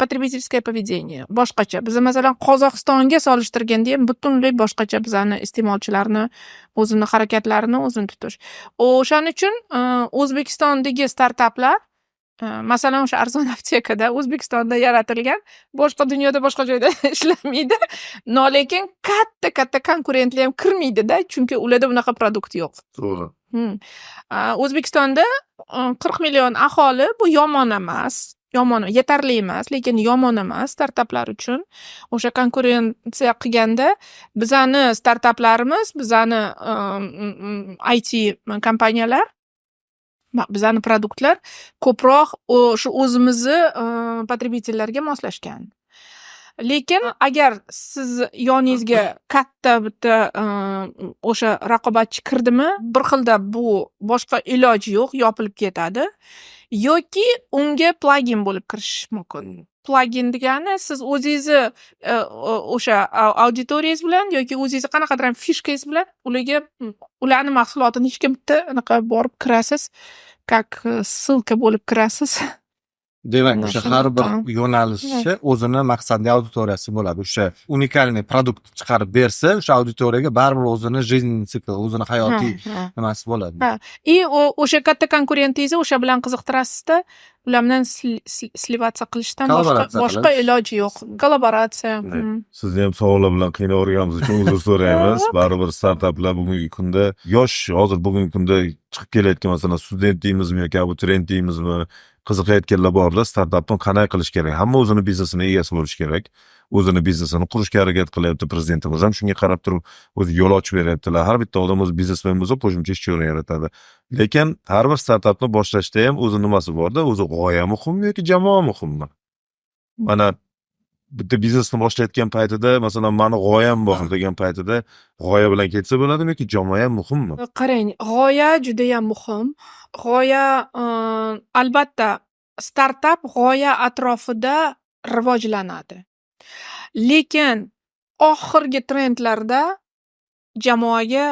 потребительское поведение boshqacha. Biza, masalan, Qozog'istonga solishtirganda ham butunlay boshqacha bizani iste'molchilarni o'zini harakatlarini o'zini tutish. O'shaning uchun O'zbekistondagi startaplar, masalan, o'sha Arzon aptekada O'zbekistonda yaratilgan, boshqa dunyoda boshqa joyda ishlamaydi, но lekin katta katta konkurentlar ham kirmaydida, chunki ularda bunaqa продукт yo'q. O'zbekistonda 40 million aholi, bu yomon emas, yomon, yetarli emas, lekin yomon emas startaplar uchun. O'sha konkurensiya qilganda bizani startaplarimiz, bizani IT kompaniyalar, bizani продукт lar ko'proq shu o'zimizni потребитель larga moslashgan. Lekin agar siz yoningizga katta bitta o'sha raqobatchi kirdimi, bir xilda bu boshqa iloji yo'q, yopilib ketadi yoki unga plugin bo'lib kirishish mumkin. Plugin degani siz o'zingizni o'sha auditoriyangiz bilan yoki o'zingizni qanaqadir ham фишка ngiz bilan ularga, ularni mahsulotini hech kim bitta anaqa borib kirasiz, как ссылка bo'lib kirasiz. Demak, o'sha har bir Shunaqa. yo'nalishni o'zini maqsadli auditoriyasi bo'ladi. O'sha уникальный продукт chiqarib bersa, o'sha auditoriyaga baribir o'zini жизненный цикл, o'zini hayotiy nimasi bo'ladi. Ha. И o'sha katta konkurentingizni o'sha bilan qiziqtirasizda, ular bilan сливаться qilishdan boshqa Kollaboratsiya boshqa qilish. iloji yo'q. Kollaboratsiya. Sizni ham savollar bilan qiynaverganimiz uchun uzr so'raymiz. Baribir startaplar bugungi kunda yosh, hozir bugungi kunda chiqib kelayotgan, masalan, student deymizmi yoki abituriyent deymizmi, qiziqayotganlar borda, startapni qanday qilish kerak? Hamma o'zini biznesini egasi bo'lishi kerak. O'zini biznesini qurishga harakat qilyapti. Prezidentimiz ham shunga qarab turib o'zi yo'l ochib beryaptilar. Har bitta odam o'zi biznesmen bo'lsa, qo'shimcha ishchi o'rin yaratadi. Lekin har bir startapni boshlashda ham o'zi nimasi borda, o'zi g'oya muhimmi yoki jamoa muhimmi? Mana, bitta biznesni boshlayotgan paytida, masalan, mani g'oyam bor degan paytida g'oya bilan ketsa bo'ladimi yoki jamoa ham muhimmi? Qarang, g'oya judayam muhim. G'oya, albatta, startap g'oya atrofida rivojlanadi. Lekin oxirgi trendlarda jamoaga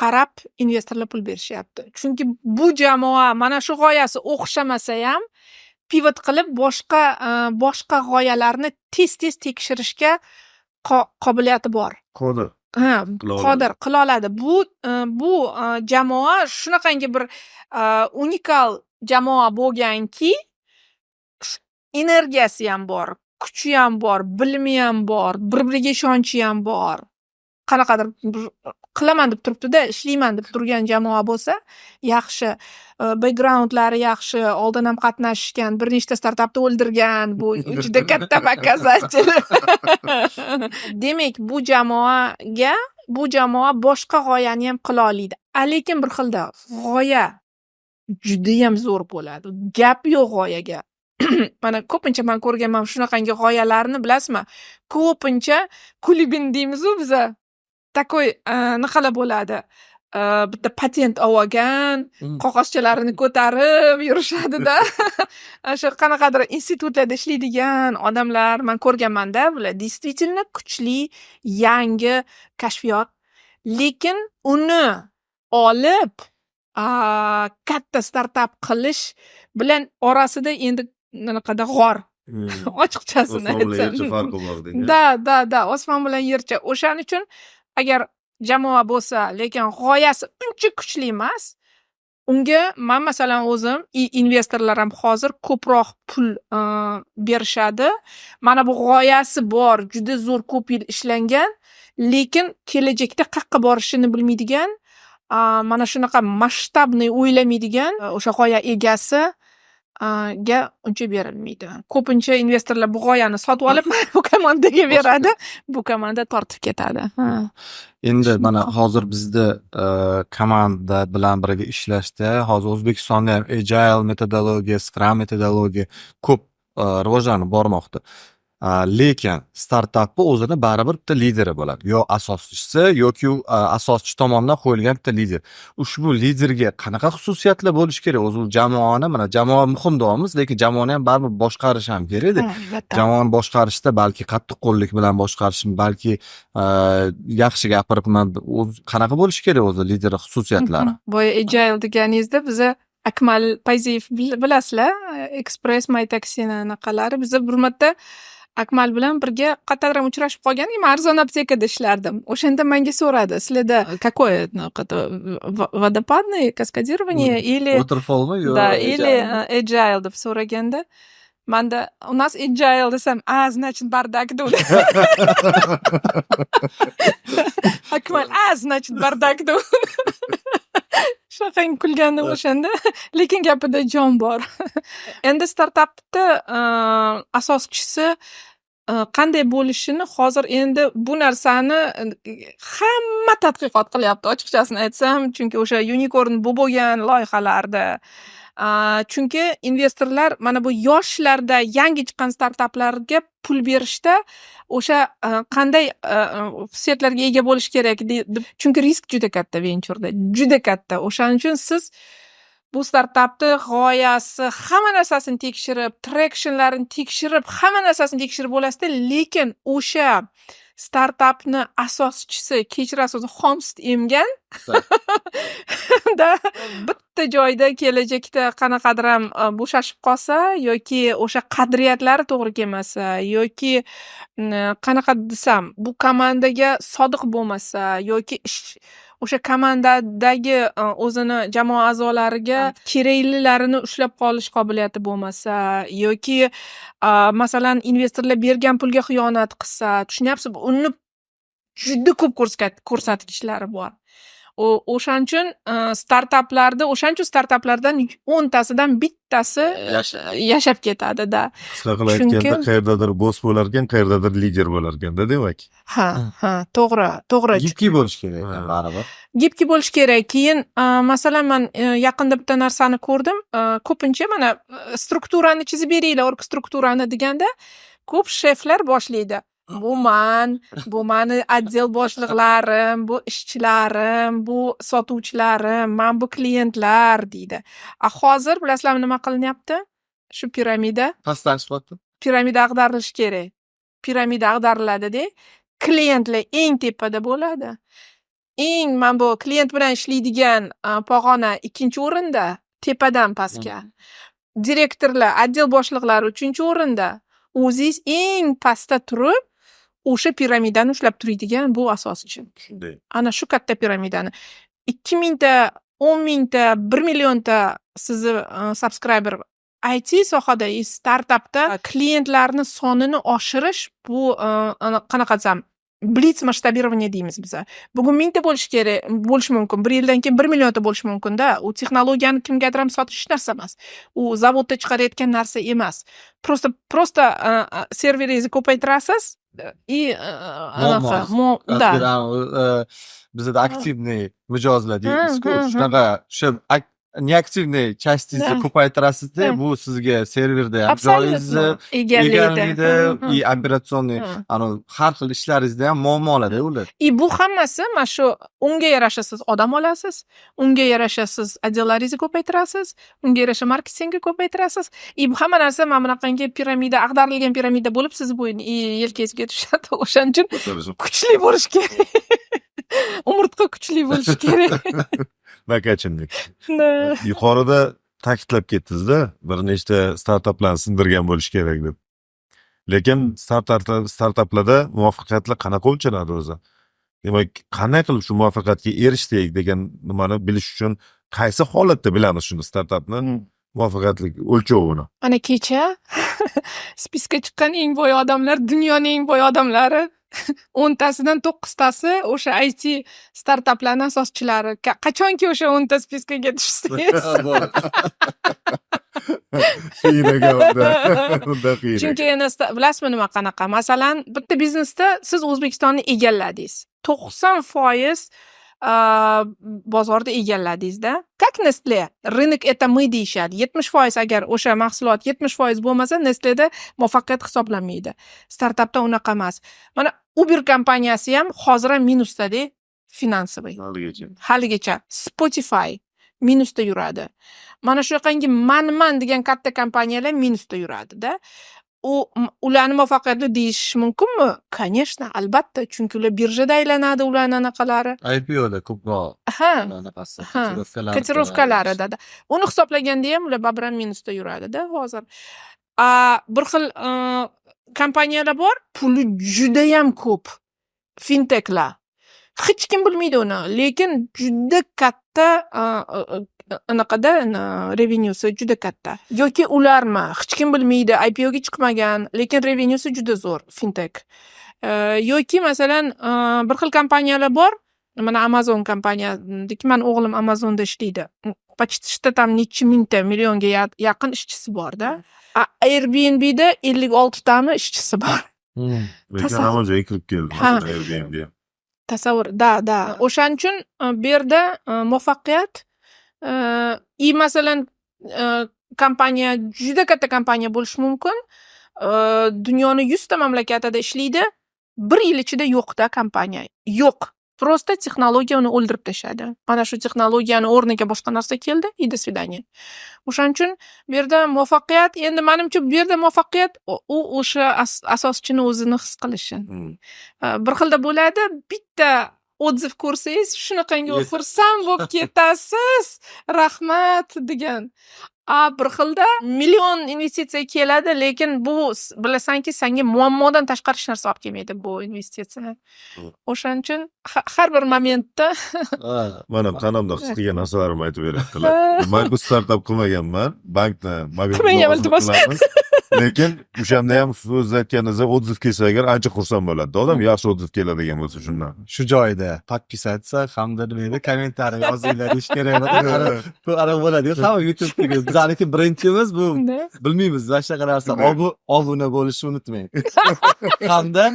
qarab investorlar pul berishyapti. Chunki bu jamoa mana shu g'oyasi o'xshamasayam, pivot qilib boshqa g'oyalarni tez-tez tekshirishga qobiliyati bor. Qodir. Ha, Qila oladi. qodir qila oladi. Bu jamoa shunaqangi bir unikal jamoa bo'lganki, energiyasi ham bor, kuchi ham bor, bilimi ham bor, bir-biriga ishonchi ham bor. Qanaqadir bir qilaman deb turibdida, ishlayman deb turgan jamoa bo'lsa, yaxshi. Backgroundlari yaxshi, oldin ham qatnashishgan, bir nechta startapni o'ldirgan, bu juda katta показатель. Demak, bu jamoa boshqa g'oyani ham qila oladi. A lekin bir xilda g'oya judayam zo'r bo'ladi. Gap yo'q g'oyaga. Mana, ko'pincha man ko'rganman shunaqangi g'oyalarni, bilasizmi? Ko'pincha kulibin deymizu biza. Такой anaqalar bo'ladi. Bitta patent olgan, qog'ozchalarini ko'tarib yurishadida. O'sha qanaqadir institutlarda ishlaydigan odamlar man ko'rganmanda, bular действительно kuchli yangi kashfiyot. Lekin uni olib katta startap qilish bilan orasida endi anaqada g'or. Ochiqchasini Osmon bilan aytsam. yercha farqi bor degan. Да, osmon bilan yercha. O'shaning uchun agar jamoa bo'lsa, lekin g'oyasi uncha kuchli emas, unga man, masalan, o'zim и investorlar ham hozir ko'proq pul berishadi. Mana bu g'oyasi bor, juda zo'r, ko'p yil ishlangan, lekin kelajakda qayoqqa borishini bilmaydigan, mana shunaqa масштабный o'ylamaydigan o'sha g'oya egasi ga uncha berilmaydi. Ko'pincha investorlar bu g'oyani sotib olib, mana bu komandaga beradi. Bu komanda tortib ketadi. Ha. Endi mana hozir bizda komanda bilan birga ishlashda hozir O'zbekistonda ham agile metodologiya, Scrum metodologiya ko'p rivojlanib bormoqda. Lekin startapni o'zini baribir bitta lideri bo'ladi. Yo asoschisi yoki asoschi tomonidan qo'yilgan bitta lider. Ushbu liderga qanaqa xususiyatlar bo'lishi kerak? O'zi u jamoani, mana, jamoa muhim deyapmiz, lekin jamoani ham baribir boshqarish ham kerakda. Albatta. Jamoani boshqarishda balki qattiqqo'llik bilan boshqarishmi, balki yaxshi gapiribmi, o'zi qanaqa bo'lishi kerak o'zi lider xususiyatlari? Boya agile deganingizda, biza Akmal Payziyev, bilasizlar, Express, My Taxini anaqalari, biza bir marta Akmal bilan birga qayerdadir ham uchrashib qolgandik. Man Arzon aptekada ishlardim. O'shanda manga so'radi: "Sizlarda какое водопадное каскадирование или Waterfallmi yo да, или agile?" deb so'raganda, manda "У нас agile" desam, "А, значит, бардак", dedi. Akmal "А, значит, бардак" dedi. Shunaqangi kulgandim o'shanda, lekin gapida jon bor. Endi startapni asoschisi qanday bo'lishini hozir endi bu narsani hamma tadqiqot qilyapti, ochiqchasini aytsam, chunki o'sha unicorn bo'lgan loyihalarda. Chunki investorlar mana bu yoshlarda yangi chiqqan startaplarga pul berishda o'sha qanday xususiyatlarga ega bo'lishi kerak deb, chunki risk juda katta venchurda, juda katta. O'shaning uchun siz bu startapni g'oyasi, hamma narsasini tekshirib, tractionlarini tekshirib, hamma narsasini tekshirib bo'lasizda, lekin o'sha startapni asoschisi, kechirasiz, xom sut emgan da bitta joyda kelajakda qanaqadir ham bo'shashib qolsa yoki o'sha qadriyatlari to'g'ri kelmasa yoki qanaqa desam, bu komandaga sodiq bo'lmasa yoki ish o'sha komandadagi o'zini jamoa a'zolariga keraklilarini ushlab qolish qobiliyati bo'lmasa yoki masalan, investorlar bergan pulga xiyonat qilsa, tushunyapsizmi, uni juda ko'p ko'rsatkichlari bor. O'shaning uchun startaplarda, o'shaning uchun startaplardan 10tasidan bittasi yashab ketadi-da. Qisqa qilib aytganda, qayerdadir boss bo'larkan, qayerdadir lider bo'larkanda, demak. Ha, to'g'ri. Гибкий bo'lish kerak ekan baribir. Гибкий bo'lish kerak. Keyin masalan, man yaqinda bitta narsani ko'rdim. Ko'pincha mana strukturani chizib beringlar, орг strukturani deganda ko'p sheflar boshlaydi. Bu man, bu mani отдел boshliqlarim, bu ishchilarim, bu sotuvchilarim, man bu klientlar deydi. A hozir bilasizlarmi nima qilinyapti? Shu piramida Pastdan chiqyapti. Piramida ag'darilishi kerak. Piramida ag'dariladida, klientlar eng tepada bo'ladi. Eng mana bu klient bilan ishlaydigan pog'ona ikkinchi o'rinda, tepadan pastga. Direktorlar, отдел boshliqlari uchinchi o'rinda. O'zingiz eng pastda turib, o'sha piramidani ushlab turadigan bu asoschi. Shunday. Ana shu katta piramidani. 2000 ta, 10 000 ta, 1 millionta sizni subscriber IT sohada и startapda klientlarni sonini oshirish bu qanaqa desam, blitz масштабирование deymiz biza. Bugun 1000 ta bo'lishi kerak, bo'lishi mumkin. Bir yildan keyin 1 millionta bo'lishi mumkin-da. U texnologiyani kimgadir ham sotish hech narsa emas. U zavodda chiqarayotgan narsa emas. Просто serveringizni ko'paytirasiz и anaqa да. Bizada активный mijozlar deymizku, shunaqa o'sha неактивный часть ingizni ko'paytirasizda, bu sizga serverda ham joyingizni egallaydi. Egallaydi и операционный anavi har xil ishlaringizda ham muammolarda ular. И bu hammasi mana shu unga yarasha siz odam olasiz, unga yarasha siz отдел laringizni ko'paytirasiz, unga yarasha marketingni ko'paytirasiz. И bu hamma narsa mana bunaqangi piramida, ag'darilgan piramida bo'lib sizni bo'yin yelkangizga tushadi. O'shaning uchun kuchli bo'lish kerak. Umurtqa kuchli bo'lishi kerak. Накачанный. Да. Yuqorida ta'kidlab ketdingizda, bir nechta startaplarni sindirgan bo'lishi kerak deb. Lekin startaplarda muvaffaqiyatlar qanaqa o'lchanadi o'zi? Demak, qanday qilib shu muvaffaqiyatga erishdik degan nimani bilish uchun qaysi holatda bilamiz shuni, startapni muvaffaqiyatli o'lchovini? Mana kecha списка chiqqan eng boy odamlar, dunyoning eng boy odamlari 10tasidan to'qqiztasi o'sha IT startaplarni asoschilari. Qachonki o'sha 10ta списка ga tushsangiz. Qiyin ekan unda. Unda qiyin. Chunki endi bilasizmi nima qanaqa? Masalan, bitta biznesda siz O'zbekistonni egalladingiz. 90% Bozorda egalladingizda. Как Nestle, "Рынок — это мы" deyishadi. 70% agar o'sha mahsulot 70% bo'lmasa, Nestleda muvaffaqiyat hisoblanmaydi. Startapda unaqa emas. Mana, Uber kompaniyasi ham hozir ham minusdada, финансовый. Haligacha. Haligacha. Spotify minusda yuradi. Mana shunaqangi manman degan katta kompaniyalar minusda yuradida. U ularni muvaffaqiyatli deyish mumkinmi? Конечно, albatta, chunki ular birjada aylanadi, ularni anaqalari. IPOda ko'proq anaqasi, котировка lari. Котировка larida. Uni hisoblaganda ham ular baribir ham minusda yuradida hozir. Bir xil kompaniyalar bor, puli judayam ko'p. Fintechlar. Hech kim bilmaydi uni, lekin juda katta anaqada revenuesi juda katta. Yoki ularmi, hech kim bilmaydi, IPOga chiqmagan, lekin revenuesi juda zo'r fintech. Yoki masalan, bir xil kompaniyalar bor, mana, Amazon kompaniyadiki, mani o'g'lim Amazonda ishlaydi. Почти что там necha mingta, millionga yaqin ishchisi borda. Airbnbda 56 tami ishchisi bor. Lekin hamma joyga kirib keldi masalan, Airbnb. Tasavvur, да. O'shaning uchun bu yerda muvaffaqiyat и masalan, kompaniya juda katta kompaniya bo'lishi mumkin. Dunyoni 100 ta mamlakatida ishlaydi. Bir yil ichida yo'qda kompaniya. Yo'q. Просто texnologiya uni o'ldirib tashladi. Mana shu texnologiyani o'rniga boshqa narsa keldi и до свидания. O'shaning uchun bu yerda muvaffaqiyat, endi manimcha, bu yerda muvaffaqiyat u o'sha asoschini o'zini his qilishi. Bir xilda bo'ladi, bitta отзыв ko'rsangiz, shunaqangi xursand bo'lib ketasiz, rahmat degan. A bir xilda million investitsiya keladi, lekin bu bilasanki, sanga muammodan tashqari hech narsa olib kelmaydi bu investitsiya. O'shaning uchun har bir momentda Man ham tanamda his qilgan narsalarimni aytib beryaptilar. Man bu startap qilmaganman, bankni mobil Qilmagan, iltimos. qilamiz. Lekin o'shanda ham siz o'zingiz aytganingizdek, отзыв kelsa agar, ancha xursand bo'ladi odam, yaxshi отзыв keladigan bo'lsa shundan. Shu joyda подписаться hamda nima edi, kommentariy yozinglar deyish kerak. Bu anaqa bo'ladi, hamma YouTube'dagi bizaniki birinchimiz bu, bilmaymiz mana shunaqa narsa. Obuna bo'lishni unutmang hamda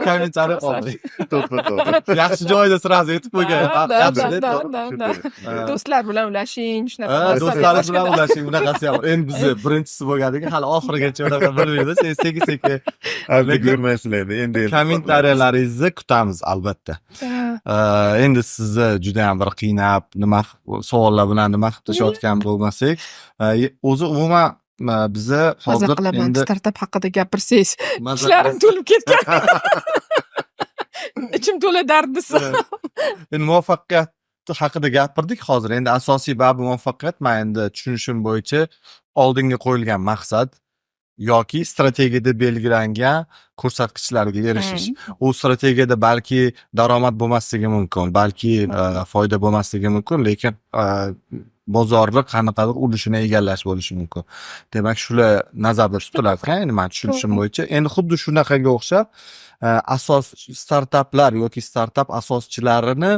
kommentariy qoldiring. To'ppa to'g'ri. Yaxshi joyda сразу aytib qo'ygan. Да, Yaxshi, да, да, да. Do'stlar bilan ulashing, shunaqa narsalar. Do'stlaringiz bilan ulashing, bunaqasi ham. Endi bizni birinchisi bo'lganligi, hali oxirigacha unaqa bilmaymiz. Endi sekin sekin Avdi Lekin ko'rmaysizlar endi endi endi. Kommentariyalaringizni kutamiz albatta. Endi sizni juda ham bir qiynab, nima savollar bilan nima qilib tashlayotgan bo'lmasak, o'zi umuman biza Maza hozir qilaman endi startap haqida gapirsangiz. Maza. Ishlarim to'lib ketgan. Ichim to'la dard desa. Endi muvaffaqiyat haqida gapirdik hozir. Endi asosiy baribir muvaffaqiyat, man endi tushunishim bo'yicha, oldinga qo'yilgan maqsad yoki strategiyada belgilangan ko'rsatkichlarga erishish. U strategiyada balki daromad bo'lmasligi mumkin, balki foyda bo'lmasligi mumkin, lekin bozorni qanaqadir ulushini egallash bo'lishi mumkin. Demak, shular nazarda tutilar ekan, endi man tushunishim bo'yicha. Endi xuddi shunaqaga o'xshab asos startaplar yoki startap asoschilarini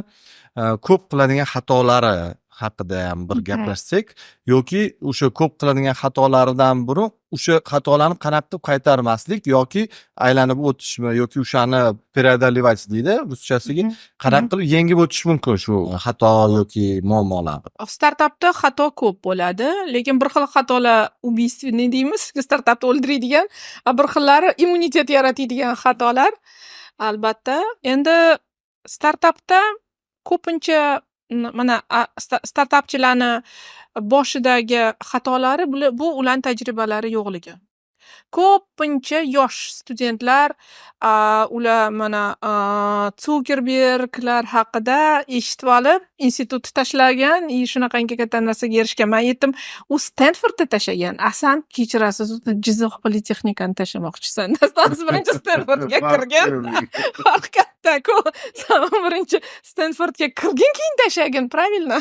ko'p qiladigan xatolari haqida ham bir gaplashsak yoki o'sha ko'p qiladigan xatolaridan biri, o'sha xatolarni qanaqa qilib qaytarmaslik yoki aylanib o'tishmi yoki o'shani преодолевать deydi ruschasiga, qanaqa qilib yengib o'tish mumkin shu xato yoki muammolarni? Startapda xato ko'p bo'ladi, lekin bir xil xatolar убийственный deymiz, startapni o'ldiradigan, a bir xillari immunitet yaratadigan xatolar. Albatta, endi startapda ko'pincha mana startapchilarni boshidagi xatolari bu ularni tajribalari yo'qligi. Ko'pincha yosh studentlar, ular mana Sukerberglar haqida eshitib olib, institutni tashlagan и shunaqangi katta narsaga erishgan. Man aytdim, u Stenfordda tashlagan, a san, kechirasiz, Jizzax politexnikani tashlamoqchisan. San birinchi Stenfordga kirgin. Farq katta-ku. San birinchi Stenfordga kirgin, keyin tashlagin, правильно?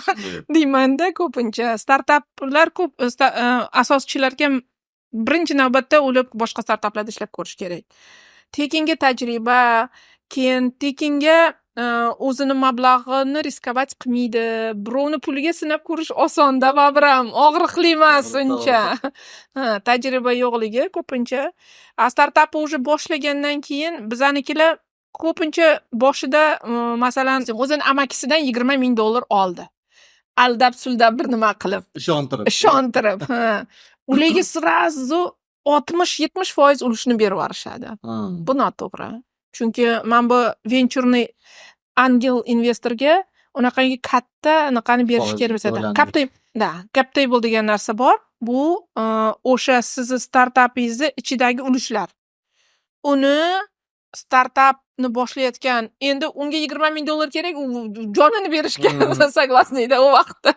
Deymanda ko'pincha. Startaplar ko'p asoschilarga birinchi navbatda ular boshqa startaplarda ishlab ko'rish kerak. Tekinga tajriba, keyin tekinga o'zini mablag'ini рисковать qilmaydi. Birovni puliga sinab ko'rish osonda baribir ham, og'riqli emas uncha. Ha, tajriba yo'qligi ko'pincha. A startapni уже boshlagandan keyin bizanikilar Ko'pincha boshida, masalan, o'zini amakisidan 20 000 dollar oldi. Aldab suldab bir nima qilib. Ishontirib. Ishontirib, ha. Ularga сразу 60-70% ulushni berib yuborishadi. Bu noto'g'ri. Chunki mana bu венчурный ангел investorga unaqangi katta anaqani berish Foiz kerak bo'lsa, to'lanadi. Cap table, да, cap table degan narsa bor. Bu o'sha sizni startapingizni ichidagi ulushlar. Uni startapni boshlayotgan, endi unga 20 000 dollar kerak, u jonini berishga согласный da u vaqtda.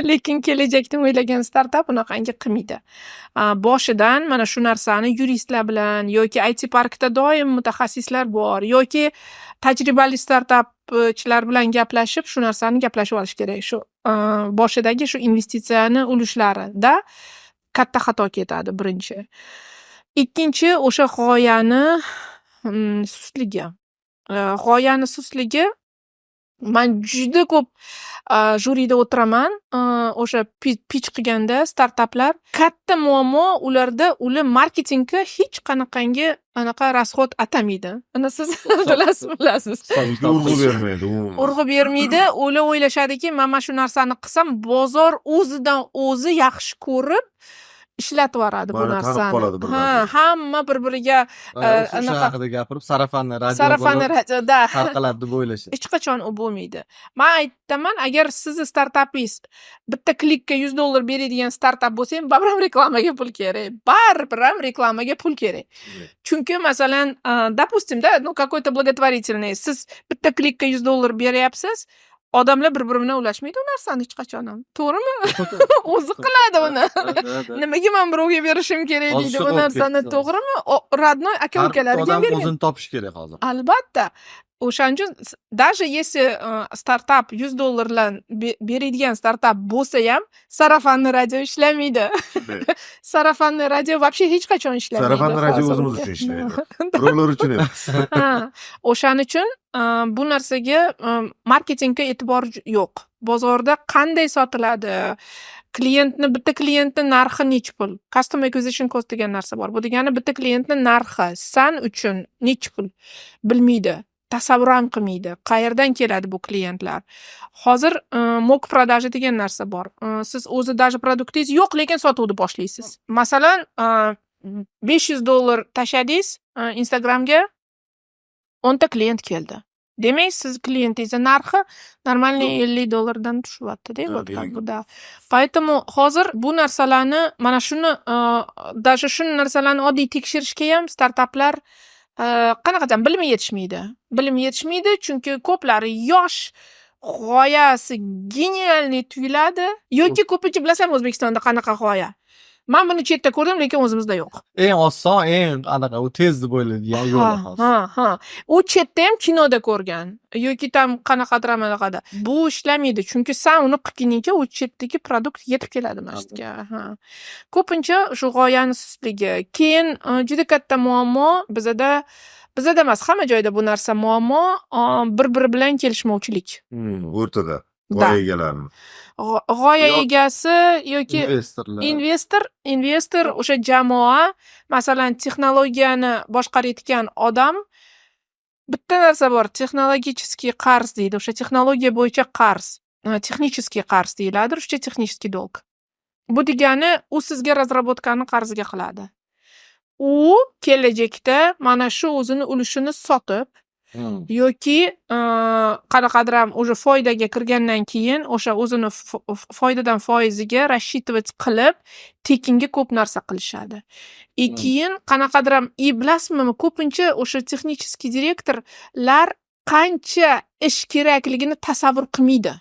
Lekin kelajakni o'ylagan startap unaqangi qilmaydi. Boshidan mana shu narsani yuristlar bilan yoki IT parkda doim mutaxassislar bor yoki tajribali startapchilar bilan gaplashib, shu narsani gaplashib olish kerak. Shu boshidagi shu investitsiyani ulushlarida katta xato ketadi birinchi. Ikkinchi, o'sha g'oyani sustligi. G'oyani sustligi. Man juda ko'p jurida o'tiraman. O'sha pitch qilganda startaplar, katta muammo ularda, ular marketingga hech qanaqangi anaqa расход atamaydi. Ana siz bilasiz. Urg'u bermaydi umuman. Urg'u bermaydi. Ular o'ylashadiki, man mana shu narsani qilsam, bozor o'zidan o'zi yaxshi ko'rib ishlatib yuboradi bu Mani tanib narsani. qoladi bir Ha, biriga. hamma bir biriga O'sha anaqa haqida gapirib, сарафанный радио сарафанный bo'lib радио da tarqaladi deb o'ylashadi. Hech qachon u bo'lmaydi. Man aytaman, agar sizni startapingiz bitta klikka 100 dollar beradigan startap bo'lsa ham, baribir ham reklamaga pul kerak. Baribir ham reklamaga pul kerak. Chunki, masalan, допустим, да, ну, какой-то благотворительный, siz bitta klikka 100 dollar beryapsiz, odamlar bir-biri bilan ulashmaydi u narsani hech qachon ham. To'g'rimi? O'zi qiladi uni. Nimaga man birovga berishim kerak Hozir deydi shu bu bo'lib narsani, ketdi. to'g'rimi? Родной aka Har bitta ukalarga ham odam bermaydi. o'zini topish kerak hozir. Albatta. O'shaning uchun даже если startap 100 dollardan beradigan startap bo'lsa ham, сарафанный радио ishlamaydi. Сарафанный радио вообще hech qachon ishlamaydi. Сарафанный радио hozir. o'zimiz uchun ishlaydi. Birovlar uchun emas. Ha, o'shaning uchun bu narsaga, marketingga e'tibor yo'q. Bozorda qanday sotiladi? Klientni, bitta klientni narxi nechi pul? Customer acquisition cost degan narsa bor. Bu degani, bitta klientni narxi san uchun nechi pul? Bilmaydi. Tasavvur ham qilmaydi. Qayerdan keladi bu klientlar? Hozir mock продажа degan narsa bor. Siz o'zi даже produktingiz yo'q, lekin sotuvni boshlaysiz. Masalan, 500 dollar tashladingiz Instagramga, 10 ta klient keldi. Demak, siz klientingizni narxi нормальный 50 dollardan tushyapti-da, Ha, вот как demak. бы, да. Поэтому hozir bu narsalarni, mana shuni, даже shu narsalarni oddiy tekshirishga ham startaplar, qanaqa desam, bilimi yetishmaydi. Bilimi yetishmaydi, chunki ko'plari yosh, g'oyasi гениальный tuyuladi yoki ko'pincha, bilasizmi, O'zbekistonda qanaqa g'oya? Man buni chetda ko'rdim, lekin o'zimizda yo'q. Eng oson, eng anaqa, u tez deb o'ylaydigan yo'li hozir. Ha. U chetda ham, kinoda ko'rgan yoki там qanaqadir anaqada. Bu ishlamaydi, chunki san uni qilguningcha u chetdagi produkt yetib keladi mana shu yerga. Ha. Ko'pincha shu g'oyani sustligi. Keyin juda katta muammo bizada emas, hamma joyda bu narsa muammo, bir-biri bilan kelishmovchilik. O'rtada Да. g'oya egalarini. G'oya Yoki egasi yoki investorlar. Investor, o'sha jamoa, masalan, texnologiyani boshqarayotgan odam. Bitta narsa bor, технологический qarz deydi, o'sha texnologiya bo'yicha qarz, технический qarz deyiladi ruscha, технический долг. Bu degani, u sizga разработка ni qarziga qiladi. U kelajakda mana shu o'zini ulushini sotib yoki qanaqadir ham уже foydaga kirgandan keyin o'sha o'zini foydadan foiziga рассчитывать qilib, tekinga ko'p narsa qilishadi. И keyin qanaqadir ham, и bilasizmi, ko'pincha o'sha технический direktorlar qancha ish kerakligini tasavvur qilmaydi.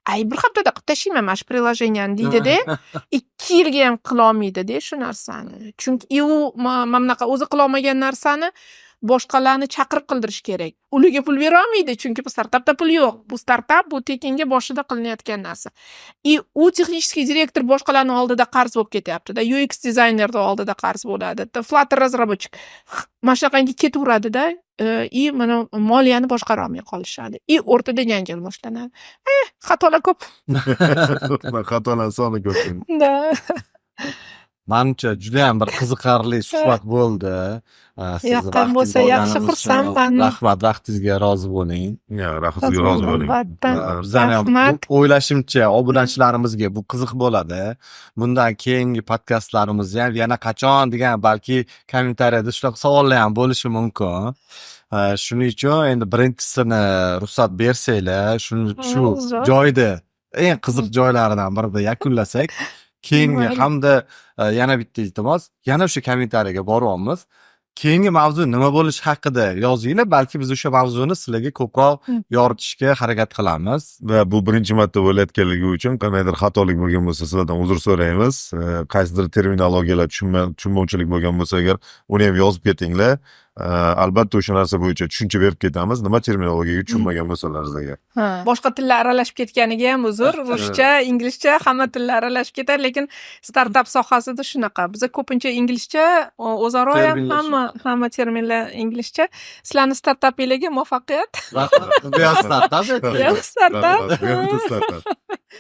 Ay, bir haftada qilib tashlayman mana shu приложения ni deydi-da, 2 yilga ham qilolmaydi-da shu narsani. Chunki и u mana bunaqa o'zi qilolmagan narsani boshqalarni chaqirib qildirish kerak. Ularga pul berolmaydi, chunki bu startapda pul yo'q. Bu startap, bu tekinga boshida qilinayotgan narsa. И u технический direktor boshqalarni oldida qarz bo'lib ketyapti-da. UX dizaynerni oldida qarz bo'ladi. Flutter разработчик. Mana shunaqangi ketaveradida, и mana moliyani boshqarolmay qolishadi. И o'rtada janjal boshlanadi. Xatolar ko'p. Xatolar soni ko'p. Да. Manimcha, judayam bir qiziqarli suhbat bo'ldi. Sizni Yoqqan vaqtingizni bo'lsa, yaxshi, olganimiz uchun xursandman. rahmat, vaqtingizga rozi bo'ling. Ya, rahmat, sizga rozi bo'ling. Albatta. Bizani ham Rahmat. O'ylashimcha, obunachilarimizga bu qiziq bo'ladi. Bundan keyingi podkastlarimizni ham yana qachon degan, balki kommentariyada shunaqa savollar ham bo'lishi mumkin. Shuning uchun endi birinchisini ruxsat bersanglar, shuni shu Zo'r. joyda, eng qiziq joylaridan birida yakunlasak, keyingi Mayli. hamda yana bitta iltimos, yana o'sha kommentariyaga boryapmiz. Keyingi mavzu nima bo'lishi haqida yozinglar, balki biz o'sha mavzuni sizlarga ko'proq yoritishga harakat qilamiz. Va bu birinchi marta bo'layotganligi uchun qandaydir xatolik bo'lgan bo'lsa, sizlardan uzr so'raymiz. Qaysidir terminologiyalar tushunmovchilik bo'lgan bo'lsa agar, uni ham yozib ketinglar. Albatta o'sha narsa bo'yicha tushuncha berib ketamiz, nima terminologiyaga tushunmagan bo'lsalaringiz agar. Ha. Boshqa tillar aralashib ketganiga ham uzr. Ruscha, inglizcha, hamma tillar aralashib ketadi, lekin startap sohasida shunaqa. Biza ko'pincha inglizcha o'zaro ham Terminlar. hamma terminlar inglizcha. Sizlarni startapinglarga muvaffaqiyat. Bu ham startap. Bu ham startap. Rahmat, bu ham startap.